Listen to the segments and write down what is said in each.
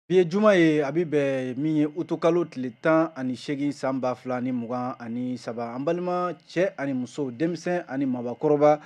Bi ye juma ye, a bɛ bɛn min ye utukalo tile 18 san 2023. An balima cɛ ani muso, denmisɛn ani mabakɔrɔba,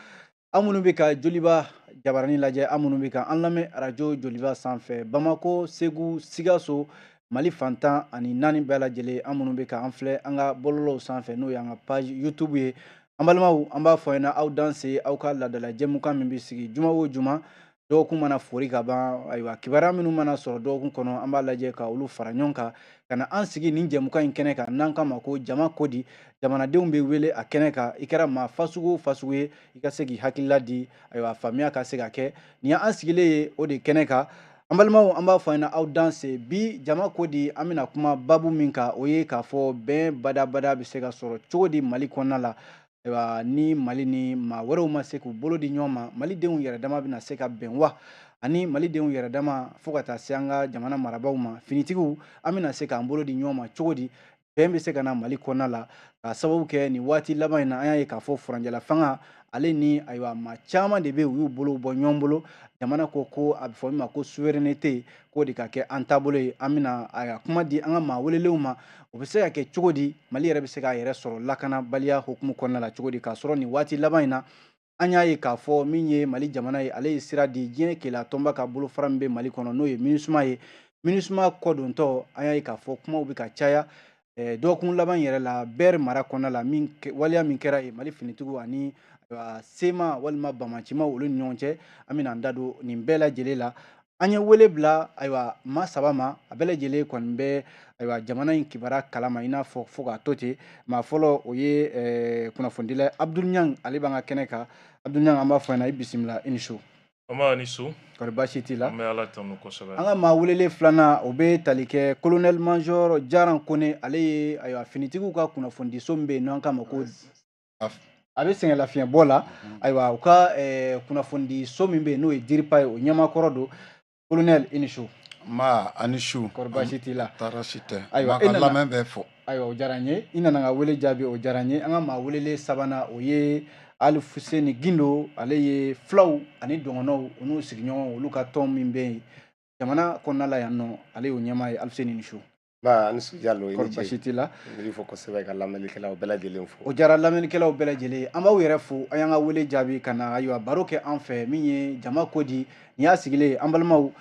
an minnu bɛ ka Joliba jabaranin lajɛ, an minnu bɛ ka an lamɛn arajo Joliba sanfɛ, Bamakɔ, Segu, Sikaso, Mali fantan ani naani bɛɛ lajɛlen, an minnu bɛ ka an filɛ an ka bɔlɔlɔw sanfɛ, n'o y'an ka page YouTube ye, an balimaw, an b'a fɔ ɲɛna aw danse aw ka laadala jɛmukan min bɛ sigi juma o juma, dɔgɔkun mana fori ka ban. Ayiwa, kibaruya minnu mana sɔrɔ dɔgɔkun kɔnɔ, an b'a lajɛ ka olu fara ɲɔgɔn kan ka na an sigi nin jɛmukan in kɛnɛ kan, n'an k'a ma ko jama ko di. Jamanadenw bɛ wele a kɛnɛ kan, i kɛra maa fasugu o fasugu ye, i ka se k'i hakilila di, ayiwa, faamuya ka se ka kɛ. Nin y'an sigilen ye o de kɛnɛ kan. An balimaw, an b'a fɔ ɲɛna aw danse. Bi jama ko di, an bɛna kuma babu min kan, o ye k'a fɔ bɛn badabada bɛ se ka sɔrɔ cogo di Mali kɔnɔna la. Ayiwa, ni Mali ni maa wɛrɛw ma se k'u bolo di ɲɔgɔn ma, malidenw yɛrɛ dama bɛna se ka bɛn wa? Ani malidenw yɛrɛ dama fo ka taa se an ka jamana marabaaw ma, finitigiw, an bɛna se k'an bolo di ɲɔgɔn ma cogo di, bɛn bɛ se ka na Mali kɔnɔna la? K'a sababu kɛ nin waati laban in na, an y'a ye k'a fɔ furanjɛla fanga ale ni, ayiwa, maa caman de bɛ yen, u y'u bolo bɔ ɲɔgɔn bolo. Jamana ko ko a bɛ fɔ min ma ko souveraineté, k'o de ka kɛ an taabolo ye. An bɛna a kuma di an ka maa welelenw ma, o bɛ se ka kɛ cogo di? Mali yɛrɛ bɛ se k'a yɛrɛ sɔrɔ lakanabaliya hukumu kɔnɔna la cogo di, k'a sɔrɔ nin waati laban in na, an y'a ye k'a fɔ min ye Mali jamana ye, ale ye sira di diɲɛ keleya tɔnba ka bolofara min bɛ Mali kɔnɔ, n'o ye MINUSMA ye. MINUSMA kɔdontɔ, an y'a ye k'a fɔ kumaw bɛ ka caya dɔgɔkun laban yɛrɛ la, Bɛri mara kɔnɔna la, min waleya min kɛra yen Mali finitigiw ani sema walima bamacimaw olu ni ɲɔgɔn cɛ. An bɛna an da don nin bɛɛ lajɛlen la. An ye wele bila, ayiwa, maa saba ma, a bɛɛ lajɛlen kɔni bɛ, ayiwa, jamana in kibaruya kalama, i n'a fɔ fo k'a to ten. Maa fɔlɔ, o ye kunnafonidila Abdul Ɲang, ale b'an ka kɛnɛ kan. Abdul Ɲang, an b'a fɔ ɲɛna i bisimila, i ni su. An ni su. Kɔri baasi t'i la? An bɛ Ala tanu kosɛbɛ. An ka maa welelen filanan, o bɛ tali kɛ colonel major Jaran Kone, ale ye, ayiwa, finitigiw ka kunnafonidiso min bɛ yen n'an k'a ma ko a bɛ sɛgɛn lafiɲɛbɔ la, ayiwa, u ka kunnafonidiso min bɛ yen, n'o ye DIRPA ye, o ɲɛmaakɔrɔ don. Colonel, i ni su. Ma ani su. Kɔri baasi t'i la? Tɔɔrɔ si tɛ. Ayiwa, e nana lamɛn bɛɛ fo. Ayiwa, o diyara n ye, i nana n ka wele jaabi, o diyara n ye. An ka maa welelen sabanan, o ye Alifuseni Gindo, ale ye filaw ani dɔgɔnɔw, u n'u sigiɲɔgɔnw, olu ka tɔn min bɛ yen jamana kɔnɔna la yan nɔ, ale y'o ɲɛmaa ye. Alifuseni, ni su. Ba ani su Jalo, i kɔri ni ce. Baasi t'i la? N b'i fo kosɛbɛ, ka lamɛnnikɛlaw bɛɛ lajɛlen fo. O diyara lamɛnnikɛlaw bɛɛ lajɛlen. An b'aw yɛrɛ fo, an y'an ka wele jaabi ka na, ayiwa, baro kɛ an fɛ min ye jama ko di. Nin y'a sigilen ye. An balimaw,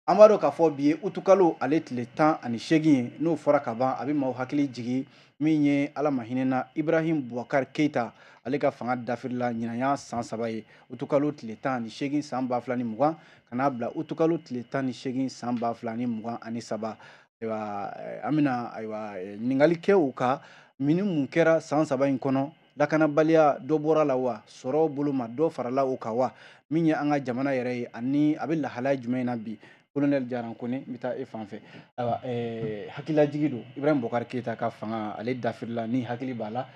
an b'a dɔn k'a fɔ bi ye utukalo ale tile 18 ye. N'o fɔra ka ban, a bɛ maaw hakili jigin min ye Ala ma hinɛna Ibrahim Boubacar Keita, ale ka fanga dafirila ɲinan y'a san 3 ye, utukalo tile 18 san 2020 ka n'a bila utukalo tile 18 san 2023. Ayiwa, an bɛna, ayiwa, ɲininkali kɛ u kan, mini mun kɛra san 3 in kɔnɔ? Lakanabaliya dɔ bɔra la wa? Sɔrɔ bolo ma dɔ farala o kan wa? Min ye an ka jamana yɛrɛ ye, ani a bɛ lahalaya jumɛn na bi? Colonel Jaran Kone, n bɛ taa e fan fɛ. Ayiwa, hakililajigi don, Ibrahim Boubacar Keita ka fanga ale dafirila, ni hakili b'a la,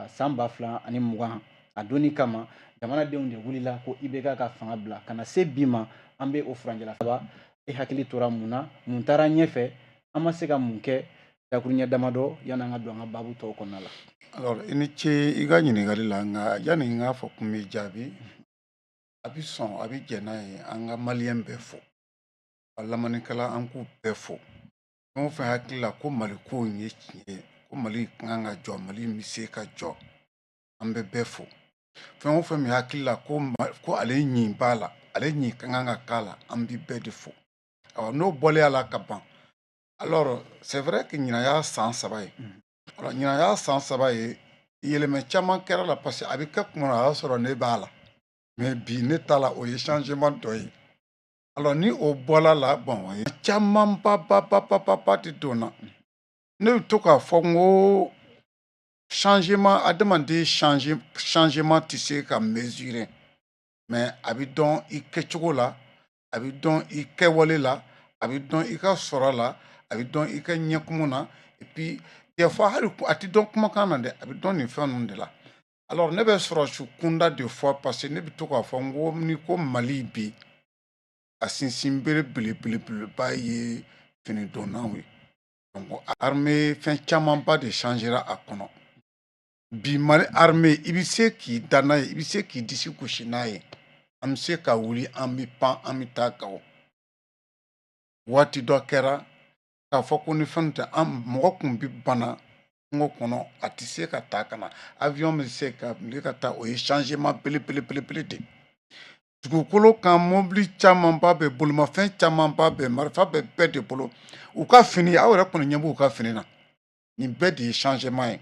san 2020, a donni kama jamanadenw de wulila ko IBK ka fanga bila. Ka na se bi ma, an bɛ o furanjɛla saba, e hakili tora mun na? Mun taara ɲɛfɛ? An ma se ka mun kɛ? Dakuruɲɛ damadɔ yanni an ka don an ka baabu tɔw kɔnɔna la. Alors, i ni ce i ka ɲininkali la, nka yanni n k'a fɔ kun bɛ jaabi, a bɛ sɔn, a bɛ jɛn n'a ye, an ka maliyɛn bɛɛ fo, a lamɛnnikɛla, an k'u bɛɛ fo. Fɛn o fɛn hakili la ko Mali ko in ye tiɲɛ ye, ko Mali kan ka jɔ, Mali bɛ se ka jɔ, an bɛ bɛɛ fo. Fɛn o fɛn min hakili la ko ale ɲin b'a la, ale ɲin ka kan ka k'a la, an bɛ bɛɛ de fo. Awa, n'o bɔlen a la ka ban, alors c'est vrai que ɲinan y'a san 3 ye. Alors ɲinan y'a san 3 ye, yɛlɛmɛ caman kɛra la, parce que a bɛ kɛ kuma na, a y'a sɔrɔ ne b'a la, mais bi ne t'a la, o ye changement dɔ ye. Alors ni o bɔla la, bon, caman ba ba ba ba ba ba de donna. Ne bɛ to k'a fɔ n ko changement, adamaden changement tɛ se ka mesurer, mais a bɛ dɔn i kɛcogo la, a bɛ dɔn i kɛwale la, a bɛ dɔn i ka sɔrɔ la, a bɛ dɔn i ka ɲɛkumu na, et puis des fois hali a tɛ dɔn kumakan na dɛ, a bɛ dɔn nin fɛn ninnu de la. Alors ne bɛ sɔrɔsi kunda de fɔ, parce que ne bɛ to k'a fɔ n ko ni ko Mali bi, a sinsin bere belebeleba ye finidonnaw ye. Donc armée, fɛn camanba de changera a kɔnɔ. Bi Mali armée, i bɛ se k'i da n'a ye, i bɛ se k'i disi gosi n'a ye. An bɛ se ka wuli, an bɛ pan, an bɛ taa Gawo. Waati dɔ kɛra k'a fɔ ko ni fɛn tɛ, an mɔgɔ kun bi bana kungo kɔnɔ, a tɛ se ka taa ka na, avion bɛ se ka wuli ka taa. O ye changement belebelebelebele de. Dugukolo kan, mobili camanba bɛ, bolimafɛn camanba bɛ, marifa bɛ bɛɛ de bolo. U ka fini, aw yɛrɛ kɔni ɲɛ b'u ka fini na. Nin bɛɛ de ye changement ye.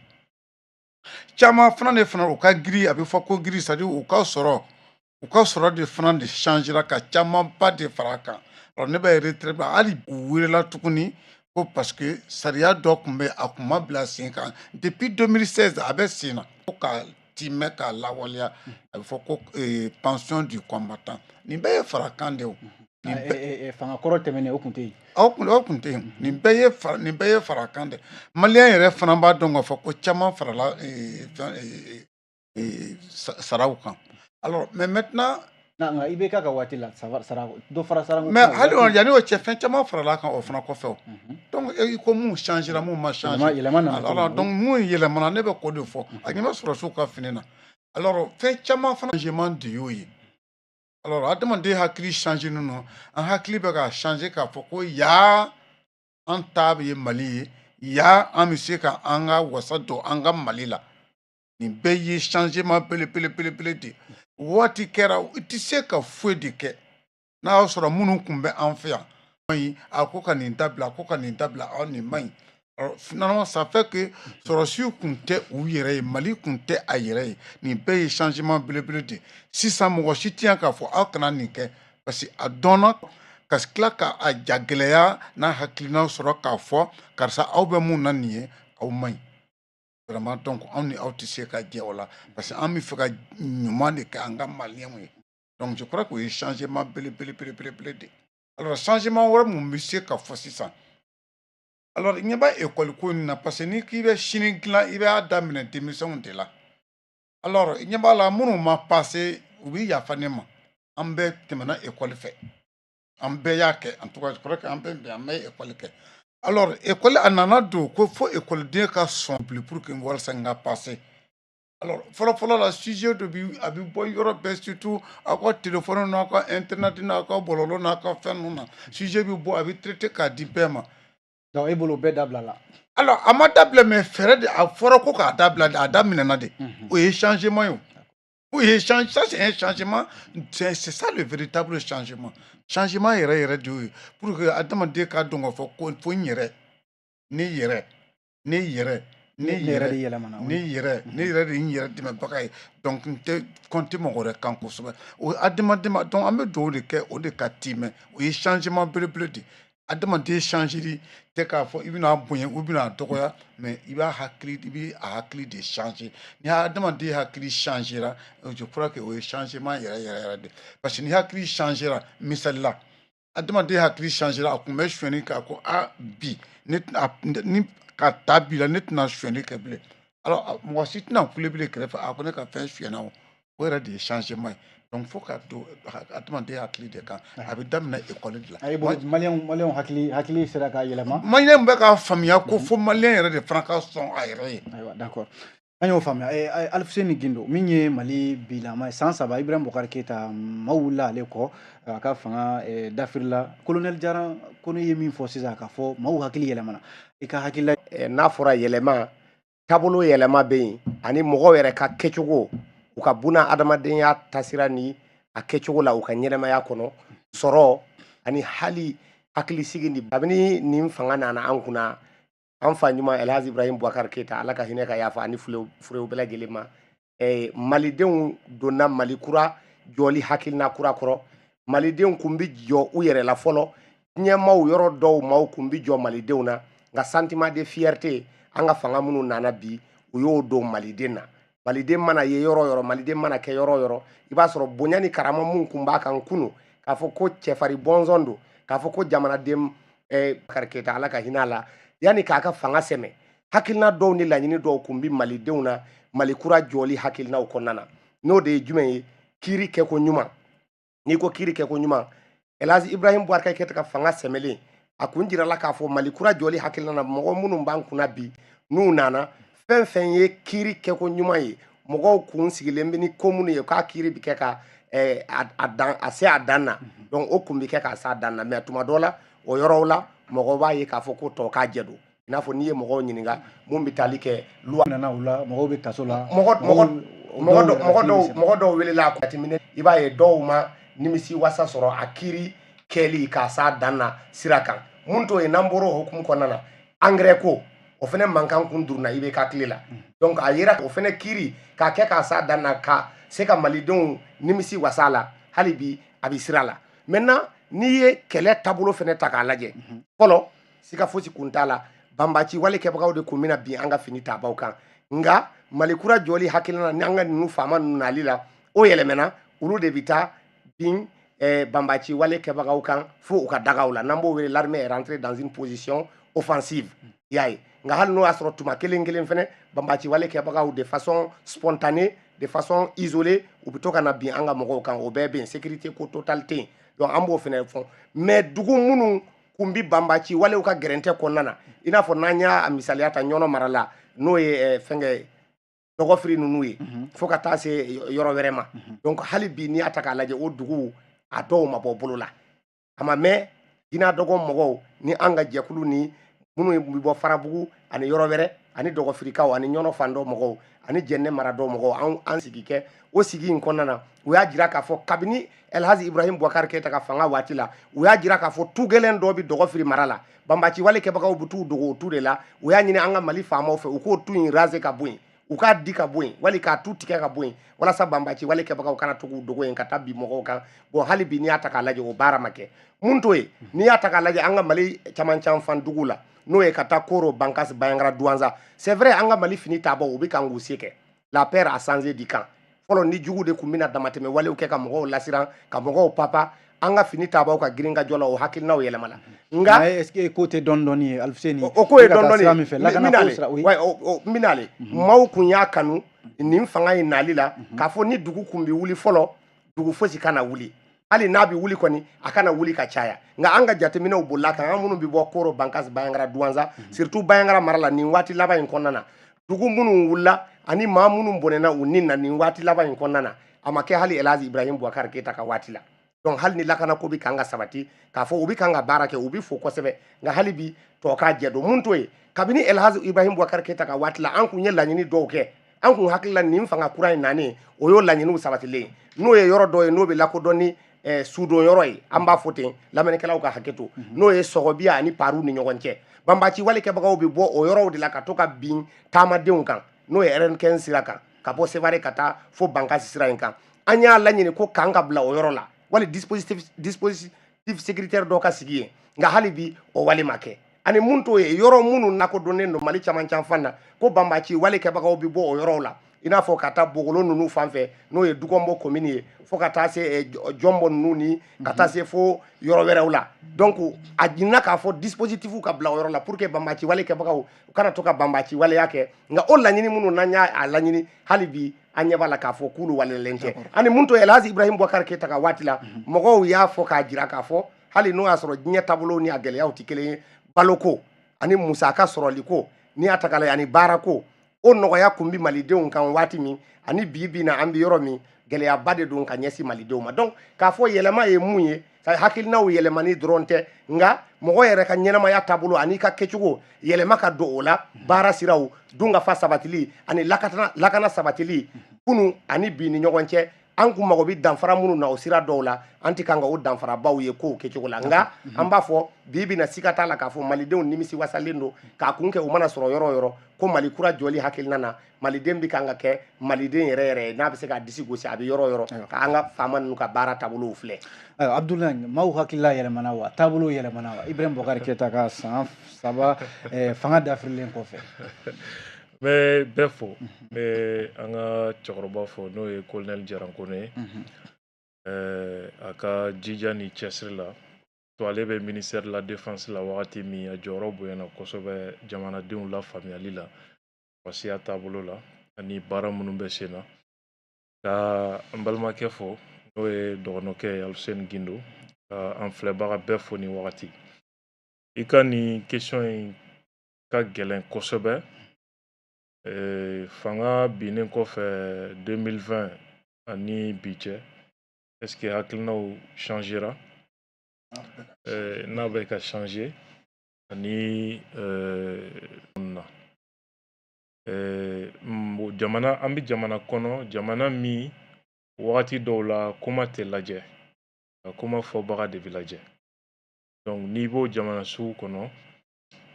Caman fana de fana u ka giri, a bɛ fɔ ko giri, c'est à dire u ka sɔrɔ de fana de changera ka camanba de fara a kan. Alors ne bɛ retraite, hali u welela tuguni ko parce que sariya dɔ tun bɛ, a kun ma bila sen kan depuis 2016, a bɛ sen na ko ka timɛ k'a lawaleya. A bɛ fɔ ko pension du combattant. Nin bɛɛ ye farakan de ye o. Nin bɛɛ Fanga kɔrɔ tɛmɛnen, o kun tɛ yen. O kun tɛ yen. Nin bɛɛ ye farakan de. Maliyɛn yɛrɛ fana b'a dɔn k'a fɔ ko caman farala fɛn saraw kan. Alors, mais maintenant Nka IBK ka waati la, sara dɔ fara sara. Mais hali o, yanni o cɛ, fɛn caman farala kan o fana kɔfɛ o. Donc i ko mun changera, mun ma changer? Yɛlɛma nana. Alors donc mun yɛlɛmana, ne bɛ k'o de fɔ. A ɲɛ bɛ sɔrɔsiw ka fini na. Alors fɛn caman fana changement de y'o ye. Alors adamaden hakili changer nɔ, an hakili bɛ ka changer k'a fɔ ko yaa an ta ye Mali ye, yaa an bɛ se ka an ka wasa don an ka Mali la. Nin bɛɛ ye changement belebelebelebele de. Waati kɛra i tɛ se ka foyi de kɛ n'a y'a sɔrɔ minnu kun bɛ an fɛ yan ɲi, a ko ka nin dabila, a ko ka nin dabila, aw nin man ɲi. Alors finalement, ça fait que sɔrɔsiw kun tɛ u yɛrɛ ye, Mali kun tɛ a yɛrɛ ye. Nin bɛɛ ye changement belebele de. Sisan mɔgɔ si tɛ yan k'a fɔ aw kana nin kɛ, parce que a dɔnna ka tila ka a jagɛlɛya n'a hakilina sɔrɔ k'a fɔ karisa, aw bɛ mun na nin ye, aw man ɲi vraiment. Donc anw ni aw tɛ se ka jɛ o la, parce que an bɛ fɛ ka ɲuman de kɛ an ka maliyɛnw ye. Donc je crois que o ye changement belebelebelebele de. Alors changement wɛrɛ mun bɛ se ka fɔ sisan? Alors ɲɛ b'a école ko in na, parce que n'i k'i bɛ sini dilan, i b'a daminɛ denmisɛnw de la. Alors ɲɛ b'a la, minnu ma passé, u bɛ yafa ne ma, an bɛɛ tɛmɛna école fɛ, an bɛɛ y'a kɛ. En tout cas, je crois que an bɛɛ an bɛ école kɛ. Alors école, a nana don ko fo école ka sɔn pour que walasa n ka passer. Alors fɔlɔ fɔlɔ la, sujet dɔ bi, a bɛ bɔ yɔrɔ bɛɛ, surtout aw ka téléphone n'aw ka internet n'aw ka bɔlɔlɔ n'aw ka fɛn ninnu na, sujet bɛ bɔ, a bɛ traiter k'a di bɛɛ ma. Donc e bolo, o bɛɛ dabila la? Alors a ma dabila, mais fɛɛrɛ de a fɔra ko k'a dabila, a daminɛna de. O ye changement ye. O ye change, ça c'est un changement, c'est ça le véritable changement. Changement yɛrɛ yɛrɛ de y'o ye, pour que adamaden k'a dɔn k'a fɔ ko fo n yɛrɛ, ne yɛrɛ, ne yɛrɛ, ne yɛrɛ de yɛlɛmana. Ne yɛrɛ, ne yɛrɛ de ye n yɛrɛ dɛmɛbaga ye. Donc n tɛ compter mɔgɔ wɛrɛ kan kosɛbɛ. O adamaden ma, donc an bɛ dugawu de kɛ o de ka timɛ. O ye changement belebele de. Adamaden changeli tɛ k'a fɔ i bɛna bonya ou bɛna dɔgɔya, mais i b'a hakili, i bɛ a hakili de changer. Ni adamaden hakili changera, je crois que o ye changement yɛrɛ yɛrɛ yɛrɛ de, parce que ni hakili changera, misali la, adamaden hakili changera, a kun bɛ sonyɛli kɛ, a ko a bi ne tɛna ni ka ta bi la, ne tɛna sonyɛli kɛ bilen. Alors mɔgɔ si tɛna kule bilen kɛrɛfɛ, a ko ne ka fɛn sonyɛna. O yɛrɛ de ye changement ye. Donc fo ka don adamaden hakili de kan, a bɛ daminɛ école de la. A bolo, maliyɛnw hakili sera ka yɛlɛma. Maliyɛn bɛ k'a faamuya ko fo maliyɛn yɛrɛ de fana ka sɔn a yɛrɛ ye. Ayiwa, d'accord, an y'o faamuya. Alifuseni Gindo, min ye Mali bilama ye san 3, Ibrahim Boubacar Keita, maaw wulila ale kɔ, a ka fanga dafirila. Colonel Jara ko ne ye min fɔ sisan, k'a fɔ maaw hakili yɛlɛmana, i ka hakilila? N'a fɔra yɛlɛma, taabolo yɛlɛma bɛ yen, ani mɔgɔw yɛrɛ ka kɛcogo, u ka buna adamadenya tasira ni a kɛcogo la, u ka ɲɛnɛmaya kɔnɔ, sɔrɔ ani hali hakilisigi. Ni kabini nin fanga nana an kunna, an fa ɲuman Elhaji Ibrahim Boubacar Keita, Ala ka hinɛ ka yafa ani furew bɛɛ lajɛlen ma, malidenw donna Mali kura jɔli hakilina kura kɔrɔ. Malidenw kun bi jɔ u yɛrɛ la fɔlɔ. Diɲɛmaw yɔrɔ dɔw maaw kun bi jɔ malidenw na, nka sentiment de fierté, an ka fanga minnu nana bi, u y'o don maliden na. Maliden mana ye yɔrɔ yɔrɔ, maliden mana kɛ yɔrɔ yɔrɔ, i b'a sɔrɔ bonya ni karama mun kun b'a kan kunu, k'a fɔ ko cɛfari bɔnzɔn don, k'a fɔ ko jamanaden Boubacar Keita, Ala ka hinɛ a la, yanni k'a ka fanga sɛmɛ, hakilina dɔw ni laɲini dɔw kun bi malidenw na Mali kura jɔli hakilinaw kɔnɔna na. N'o de ye jumɛn ye? Kiiri kɛko ɲuman. N'i ko kiiri kɛko ɲuman, Elhaji Ibrahim Boubacar Keita ka fanga sɛmɛlen, a kun jirala k'a fɔ Mali kura jɔli hakilina na, mɔgɔ minnu b'an kunna bi, n'u nana, fɛn fɛn ye kiiri kɛko ɲuman ye, mɔgɔw kun sigilen bɛ ni ko minnu ye k'a kiiri bɛ kɛ ka a dan a se a dan na, donc o kun bɛ kɛ k'a se a dan na. Mais tuma dɔ la, O yɔrɔw la, mɔgɔw b'a ye k'a fɔ ko tɔ k'a jɛ don. I n'a fɔ n'i ye mɔgɔw ɲininka mun bɛ taali kɛ luwa nana o la, mɔgɔw bɛ kaso la. Mɔgɔ dɔw welela a jateminɛ, i b'a ye dɔw ma nimisi wasa sɔrɔ a kiiri kɛli k'a s'a dan na sira kan. Mun t'o ye, n'an bɔra o hukumu kɔnɔna na, engrais ko, o fɛnɛ mankan kun duruna i bɛ ka tile la. Donc a yera o fɛnɛ kiiri k'a kɛ k'a s'a dan na ka se ka malidenw nimisi wasa la, hali bi a bɛ sira la. Maintenant, n'i ye kɛlɛ taabolo fɛnɛ ta k'a lajɛ, fɔlɔ siga fosi kun t'a la, banbaci wale kɛbagaw de kun bɛna bin an ka fini tabaw kan. Nka Mali kura jɔli hakilina ni an ka ninnu faama ninnu nali la, o yɛlɛmɛna, olu de bɛ taa bin banbaci wale kɛbagaw kan fo u ka dagaw la. N'an b'o wele l'armée est rentrée dans une position offensive, i y'a ye. Nka hali n'o y'a sɔrɔ tuma kelen kelen fɛnɛ, banbaci wale kɛbagaw, de façon spontanée, de façon isolée, u bɛ to ka na bin an ka mɔgɔw kan. O bɛɛ bɛ yen, sécurité ko total tɛ yen. Donc an b'o fɛnɛ fɔ. Mais dugu minnu kun bi banbaci walew ka gɛrɛntɛ kɔnɔna na, i n'a fɔ n'an y'a misaliya ta Ɲɔnɔ mara la, n'o ye fɛnkɛ Dɔgɔfiri ninnu ye, fo ka taa se yɔrɔ wɛrɛ ma. Donc hali bi, n'i y'a ta k'a lajɛ, o duguw a dɔw ma bɔ bolo la. A ma mɛn, Jinɛ dɔgɔ mɔgɔw ni an ka jɛkulu ni minnu bɛ bɔ Farabugu ani yɔrɔ wɛrɛ ani Dɔgɔfirikaw ani Ɲɔnɔ fan dɔ mɔgɔw ani Jɛnɛ mara dɔ mɔgɔw, an sigi kɛ. O sigi in kɔnɔna na, u y'a jira k'a fɔ kabini Elhaji Ibrahim Boubacar Keita ka fanga waati la, u y'a jira k'a fɔ tu gɛlɛn dɔ bɛ Dɔgɔfiri mara la, banbaci wale kɛbagaw bɛ t'u dogo o tu de la. U y'a ɲini an ka Mali faamaw fɛ, u k'o tu in raser ka bɔ yen, u k'a di ka bɔ yen, wali k'a tu tigɛ ka bɔ yen, walasa banbaci wale kɛbagaw kana to k'u dogo yen ka taa bin mɔgɔw kan. Bon, hali bi n'i y'a ta k'a lajɛ, o baara ma kɛ. Mun t'o ye, n'i y'a ta k'a lajɛ, an ka Mali caman fan dugu la, n'o ye ka taa Koro, Bankasi, Bandiagara, Douentza, c'est vrai, an ka Mali fini tabaw, u bɛ kan k'u se kɛ. La peur a changé du camp. Fɔlɔ, ni jugu de tun bɛna damatɛmɛ walew kɛ ka mɔgɔw lasiran, ka mɔgɔw papa, an ka fini tabaw ka girin ka jɔ la, o hakilinaw yɛlɛmana. Nka est ce que ko tɛ dɔɔni dɔɔni ye, Alifuseni? O ko ye dɔɔni dɔɔni ye min fɛ, lakana ko sira, oui, n bɛn'ale. Maaw kun y'a kanu nin fanga in nali la k'a fɔ ni dugu kun bɛ wuli fɔlɔ, dugu fosi kana wuli. Hali n'a bɛ wuli kɔni, a kana wuli ka caya. Nka an ka jateminɛw bolila kan, an minnu bɛ bɔ Koro, Bankasi, Bandiagara, Douentza, surtout Bandiagara mara la, nin waati laban in kɔnɔna na, dugu minnu wulila ani maa minnu bɔnɛna u ni na nin waati laban in kɔnɔna na, a ma kɛ hali Elhaji Ibrahim Boubacar Keita ka waati la. Donc hali ni lakanako bɛ kan ka sabati, k'a fɔ u bɛ kan ka baara kɛ, u bɛ fo kosɛbɛ, nka hali bi tɔ k'a jɛ don. Mun t'o ye, kabini Elhaji Ibrahim Boubacar Keita ka waati la, an kun ye laɲini dɔw kɛ. An kun hakili la nin fanga kura in nanen, o y'o laɲiniw sabatilen ye. N'o ye yɔrɔ dɔ ye, n'o bɛ lakodɔn ni sudon yɔrɔ ye, an b'a fɔ ten, lamɛnnikɛlaw ka hakɛ to, n'o ye Sɔgɔbiya ani Paru ni ɲɔgɔn cɛ, banbaci wale kɛbagaw bɛ bɔ o yɔrɔw de la ka to ka bin taamadenw kan, n'o ye RN15 sira kan, ka bɔ Sevare ka taa fo Bankasi sira in kan. An y'a laɲini ko kan ka bila o yɔrɔ la, wali dispositif sécuritaire dɔ ka sigi yen. Nka hali bi o wale ma kɛ. Ani mun t'o ye, yɔrɔ minnu lakodɔnnen don Mali caman fan na ko banbaci wale kɛbagaw bɛ bɔ o yɔrɔw la, i n'a fɔ ka taa Bogolo ninnu fan fɛ, n'o ye Dugɔnbɔ commune ye, fo ka taa se Jɔnbɔ ninnu ni ka taa se fo yɔrɔ wɛrɛw la. Donc a ɲinina k'a fɔ dispositif ka bila o yɔrɔ la pour que banbaci wale kɛbagaw u kana to ka banbaci waleya kɛ. Nka o laɲini minnu n'an y'a laɲini, hali bi an ɲɛ b'a la k'a fɔ k'olu waleyalen tɛ. Ani mun to, Elhaji Ibrahim Boubacar Keita ka waati la, mɔgɔw y'a fɔ k'a jira k'a fɔ hali n'o y'a sɔrɔ diɲɛ taabolo ni a gɛlɛyaw tɛ kelen ye, baloko ani musaka sɔrɔliko, n'i y'a ta k'a lajɛ, ani baarako, o nɔgɔya kun bɛ malidenw kan waati min ani bi bi na an bɛ yɔrɔ min, gɛlɛyaba de don ka ɲɛsin malidenw ma. Donc k'a fɔ yɛlɛma ye mun ye, hakilinaw yɛlɛmani dɔrɔn tɛ, nka mɔgɔ yɛrɛ ka ɲɛnamaya taabolo ani ka kɛcogo yɛlɛma ka don o la, baara siraw dun ka fa sabatili ani lakana sabatili. Kunu ani bi ni ɲɔgɔn cɛ, an kun mago bɛ danfara minnu na o sira dɔw la, an tɛ kan ka o danfarabaw ye kow kɛcogo la. Nka an b'a fɔ bi bi na, siga t'a la k'a fɔ malidenw nimisi wasalen don k'a kun kɛ u mana sɔrɔ yɔrɔ o yɔrɔ ko Mali kura jɔli hakilina na, maliden bɛ kan ka kɛ maliden yɛrɛ yɛrɛ ye, n'a bɛ se k'a disi gosi a bɛ yɔrɔ o yɔrɔ, k'an ka faama ninnu ka baara taabolow filɛ. Ayiwa, Abdoulaye, maaw hakilila yɛlɛmana wa, taabolow yɛlɛmana wa, Ibrahim Boubacar Keita ka san 3 fanga dafirilen kɔfɛ? N bɛ bɛɛ fo, n bɛ an ka cɛkɔrɔba fo, n'o ye colonel Jarankone ye, a ka jija ni cɛsiri la to ale bɛ ministère de la défense la wagati min, a jɔyɔrɔ bonyana kosɛbɛ jamanadenw lafaamuyali la wasiya taabolo la ani baara minnu bɛ sen na. Ka n balimakɛ fo, n'o ye dɔgɔnɔkɛ ye, Alifuseni Gindo, ka an filɛbaga bɛɛ fo nin wagati. I ka nin question in ka gɛlɛn kosɛbɛ. Fanga binnen kɔfɛ 2020 ani bi cɛ, est ce que hakilinaw changera? n'a bɛ ka changer ani na jamana, an bɛ jamana kɔnɔ, jamana min wagati dɔw la kuma tɛ lajɛ, ka kuma fɔbaga de bɛ lajɛ. Donc n'i b'o jamana sugu kɔnɔ,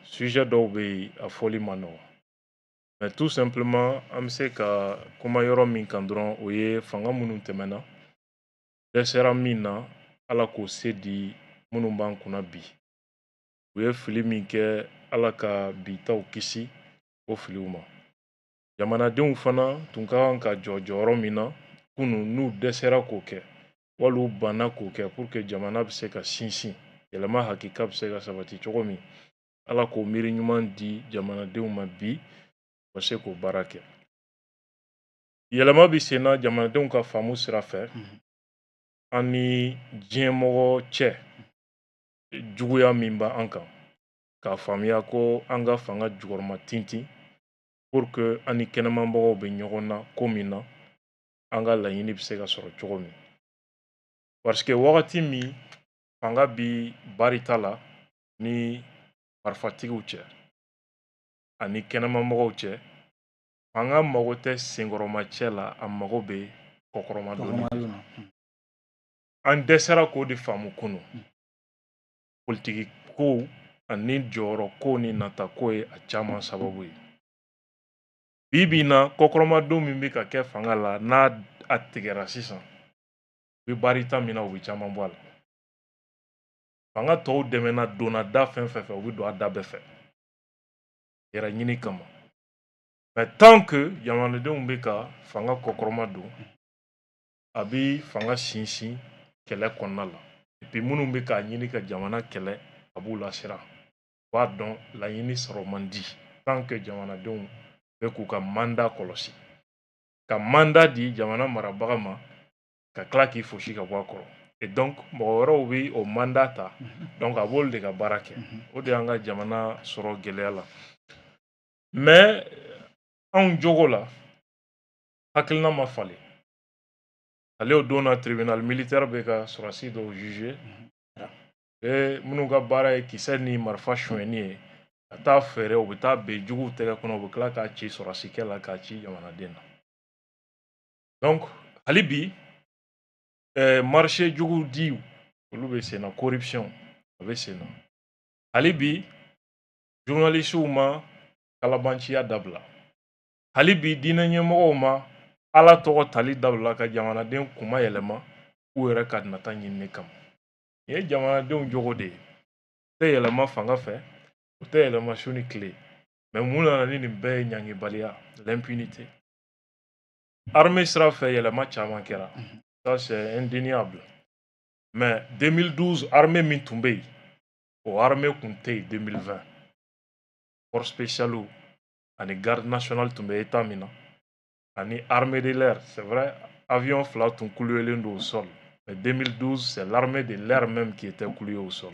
sujet dɔw bɛ yen, a fɔli ma nɔgɔn. Mais tout simplement, an bɛ se ka kuma yɔrɔ min kan dɔrɔn, o ye fanga minnu tɛmɛna, dɛsɛra min na, Ala k'o se di minnu b'an kunna bi. U ye fili min kɛ, Ala ka bi taw kisi o filiw ma. Jamanadenw fana tun ka kan ka jɔ jɔyɔrɔ min na kunun, n'u dɛsɛra k'o kɛ wali u banna k'o kɛ, pour que jamana bɛ se ka sinsin, yɛlɛma hakika bɛ se ka sabati cogo min, Ala k'o miiri ɲuman di jamanadenw ma bi, u ka se k'o baara kɛ. Yɛlɛma bɛ sen na jamanadenw ka faamu sira fɛ, an ni diɲɛmɔgɔ cɛ juguya min b'an kan, k'a faamuya ko an ka fanga jukɔrɔma tintin pour que an ni kɛnɛmamɔgɔw bɛ ɲɔgɔn na ko min na, an ka laɲini bɛ se ka sɔrɔ cogo min. Parce que wagati min fanga bi barita la ni marifatigiw cɛ ani kɛnɛmamɔgɔw cɛ, fanga mago tɛ senkɔrɔmacɛ la, a mago bɛ kɔkɔrɔmadonni. An dɛsɛra k'o de faamu kunun. Politiki kow ani jɔyɔrɔ ko ni nata ko ye a caman sababu ye. Bi bi in na, kɔkɔrɔmadon min bɛ ka kɛ fanga la, n'a a tigɛra sisan, u bɛ barita min na, u bɛ caman bɔ a la. Fanga tɔw dɛmɛna donna da fɛn fɛn fɛ, u bɛ don a da bɛɛ fɛ yɛrɛ ɲini kama. Mais tant que jamanadenw bɛ ka fanga kɔkɔrɔma don, a bɛ fanga sinsin kɛlɛ kɔnɔna la. Et puis minnu bɛ k'a ɲini ka jamana kɛlɛ, a b'u lasiran, u b'a dɔn laɲini sɔrɔ man di tant que jamanadenw bɛ k'u ka mandat kɔlɔsi, ka mandat di jamana marabaga ma, ka tila k'i fosi ka bɔ a kɔrɔ. Et donc mɔgɔ wɛrɛw bɛ o mandat ta, donc a b'olu de ka baara kɛ. O de y'an ka jamana sɔrɔ gɛlɛya la. Mais anw jogo la, hakilina ma falen. Ale o don na, tribunal militaire bɛ ka sɔrɔdasi dɔw juger minnu ka baara ye kisɛ ni marifa sonyɛni ye, ka taa feere, u bɛ taa ben juguw tɛgɛ kɔnɔ, u bɛ tila k'a ci sɔrɔdasikɛ la, k'a ci jamanaden na. Donc hali bi marché jugu diw, olu bɛ sen na, corruption a bɛ sen na hali bi, journalistes ma kalabanciya dabila hali bi, diinɛ ɲɛmɔgɔw ma Ala tɔgɔ tali dabila ka jamanaden kuma yɛlɛma u yɛrɛ ka nata ɲinini kama. Nin ye jamanadenw jogo de ye. U tɛ yɛlɛma fanga fɛ, u tɛ yɛlɛma su ni tile. Mais mun nana ni nin bɛɛ ye? Ɲangibaliya, l'impunité. Armée sira fɛ, yɛlɛma caman kɛra, ça c'est indéniable. Mais 2012 armée min tun bɛ yen, o armée tun tɛ yen 2020. Force spéciale ani garde nationale tun bɛ état min na, ani armée de l'air, c'est vrai, avion fila tun clouélen don au sol, mais 2012, c'est l'armée de l'air même qui était clouée au sol.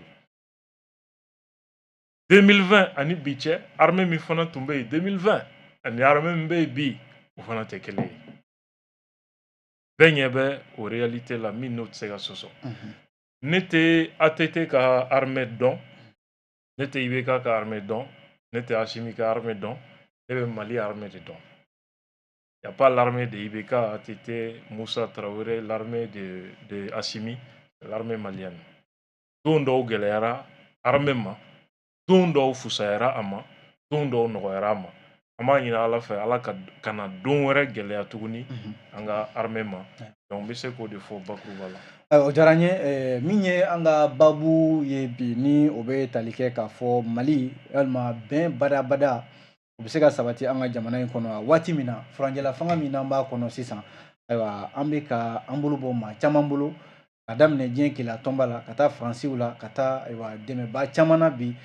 2020 ani bi cɛ, armée min fana tun bɛ yen 2020 ani armée min bɛ yen bi, o fana tɛ kelen ye. Bɛɛ ɲɛ bɛ o réalité la min n'o tɛ se ka sɔsɔ. Ne tɛ ATT ka armée dɔn, ne tɛ IBK ka armée dɔn, ne tɛ Assimi ka armée dɔn, ne bɛ Mali armée de dɔn. Il n'y a pas l'armée de IBK, ATT, Moussa Traoré, l'armée de Assimi, l'armée malienne. Don dɔw gɛlɛyara armée ma, don dɔw fusayara a ma, don dɔw nɔgɔyara a ma. An b'a ɲini Ala fɛ, Ala ka kana don wɛrɛ gɛlɛya tuguni an ka armée ma. Donc n bɛ se k'o de fɔ bakuruba la. O diyara n ye. Min ye an ka baabu ye bi, ni o bɛ tali kɛ k'a fɔ Mali walima bɛn badabada o bɛ se ka sabati an ka jamana in kɔnɔ waati min na, furancɛla fanga min n'an b'a kɔnɔ sisan. Ayiwa, an bɛ ka an bolo bɔ maa caman bolo, ka daminɛ diɲɛ keleya tɔnba la, ka taa Faransiw la, ka taa ayiwa dɛmɛba caman na. Bi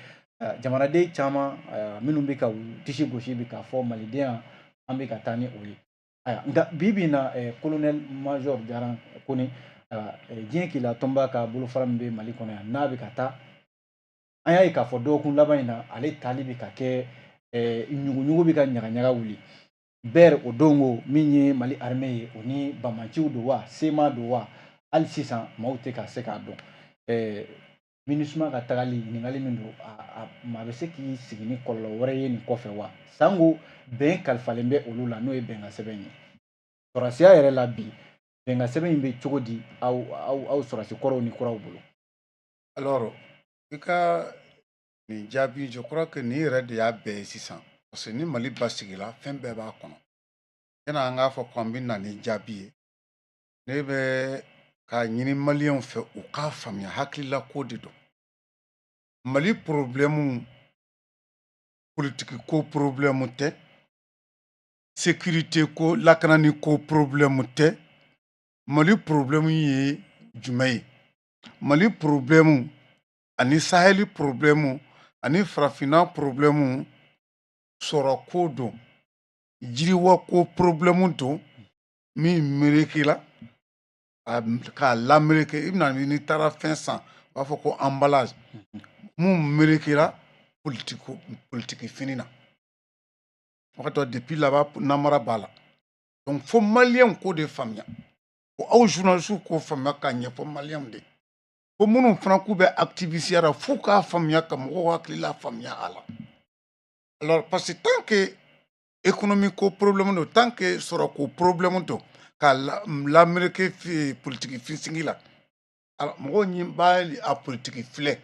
jamanaden caman minnu bɛ ka u disi gosi bi k'a fɔ malidenya, an bɛ ka taa ni o ye. Ayiwa, nka bi bi in na, colonel major Jaran Kone, diɲɛ keleya tɔnba ka bolofara min bɛ Mali kɔnɔ yan, n'a bɛ ka taa, an y'a ye k'a fɔ dɔgɔkun laban in na, ale taali bɛ ka kɛ ɲuguɲugu bɛ ka ɲagaɲaga wuli bɛɛ. O don ko min ye Mali armée ye, o ni bamanciw don wa, CMA don wa, hali sisan maaw tɛ ka se k'a dɔn. MINUSMA ka tagali, ɲininkali min don, a maa bɛ se k'i sigi ni kɔlɔlɔ wɛrɛ ye nin kɔfɛ wa? Sango bɛn kalifalen bɛ olu la, n'o ye bɛnkan sɛbɛn ye. Sɔrɔsiya yɛrɛ la bi, bɛnkan sɛbɛn in bɛ cogo di aw sɔrɔsi kɔrɔw ni kuraw bolo? Alors, i ka nin jaabi, je crois que nin yɛrɛ de y'a bɛɛ ye sisan, parce que ni Mali basigila, fɛn bɛɛ b'a kɔnɔ. Yanni an k'a fɔ ko an bɛ na ni jaabi ye, ne bɛ k'a ɲini Maliyɛnw fɛ u k'a faamuya, hakilila ko de don. Mali problème, politiki ko problème tɛ, sécurité ko, lakanani ko problème tɛ. Mali problème ye jumɛn ye? Mali problème ani Saheli problème ani Farafinna problème, sɔrɔ ko don, jiriwa ko problème don min merekela k'a lamereke. I bɛna, n'i taara fɛn san, u b'a fɔ ko emballage mun merekela politiki fini na. Wagati dɔ depuis laban, namara b'a la. Donc fo Maliyɛnw k'o de faamuya, ko aw journalistes k'o faamuya k'a ɲɛfɔ Maliyɛnw de, ko minnu fana k'u bɛ activiste la, f'u k'a faamuya ka mɔgɔw hakili la faamuya a la. Alors, parce que tant que économie ko problème don, tant que sɔrɔ ko problème don k'a lamereke politiki finsigi la, alors mɔgɔw ɲi b'a a politiki filɛ.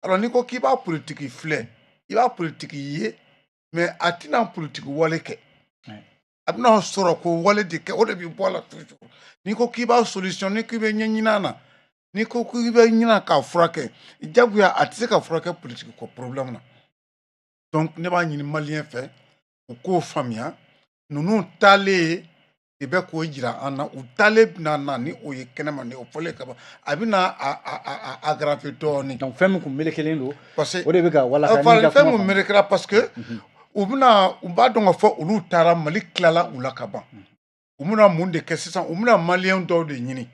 Alors n'i ko k'i b'a politiki filɛ, i b'a politiki ye, mais a tɛna politiki wale kɛ, a bɛna sɔrɔ ko wale de kɛ, o de bɛ bɔ a la toujours. N'i ko k'i b'a solution, n'i k'i bɛ ɲɛɲini a na, n'i ko k'i bɛ ɲina k'a furakɛ, jagoya a tɛ se ka furakɛ politiki ko problème na. Donc ne b'a ɲini Maliyɛn fɛ u k'o faamuya. Ninnu taalen de bɛ k'o jira an na. U taalen bɛna na ni o ye kɛnɛma, ni o fɔlen ka ban, a bɛna a aggraver dɔɔnin. Donc fɛn min kun melekelen don, parce que o de bɛ ka walasa. Fɛn mun melekera, parce que u bɛna, u b'a dɔn k'a fɔ olu taara, Mali tilala u la ka ban. U bɛna mun de kɛ sisan? U bɛna Maliyɛn dɔw de ɲini,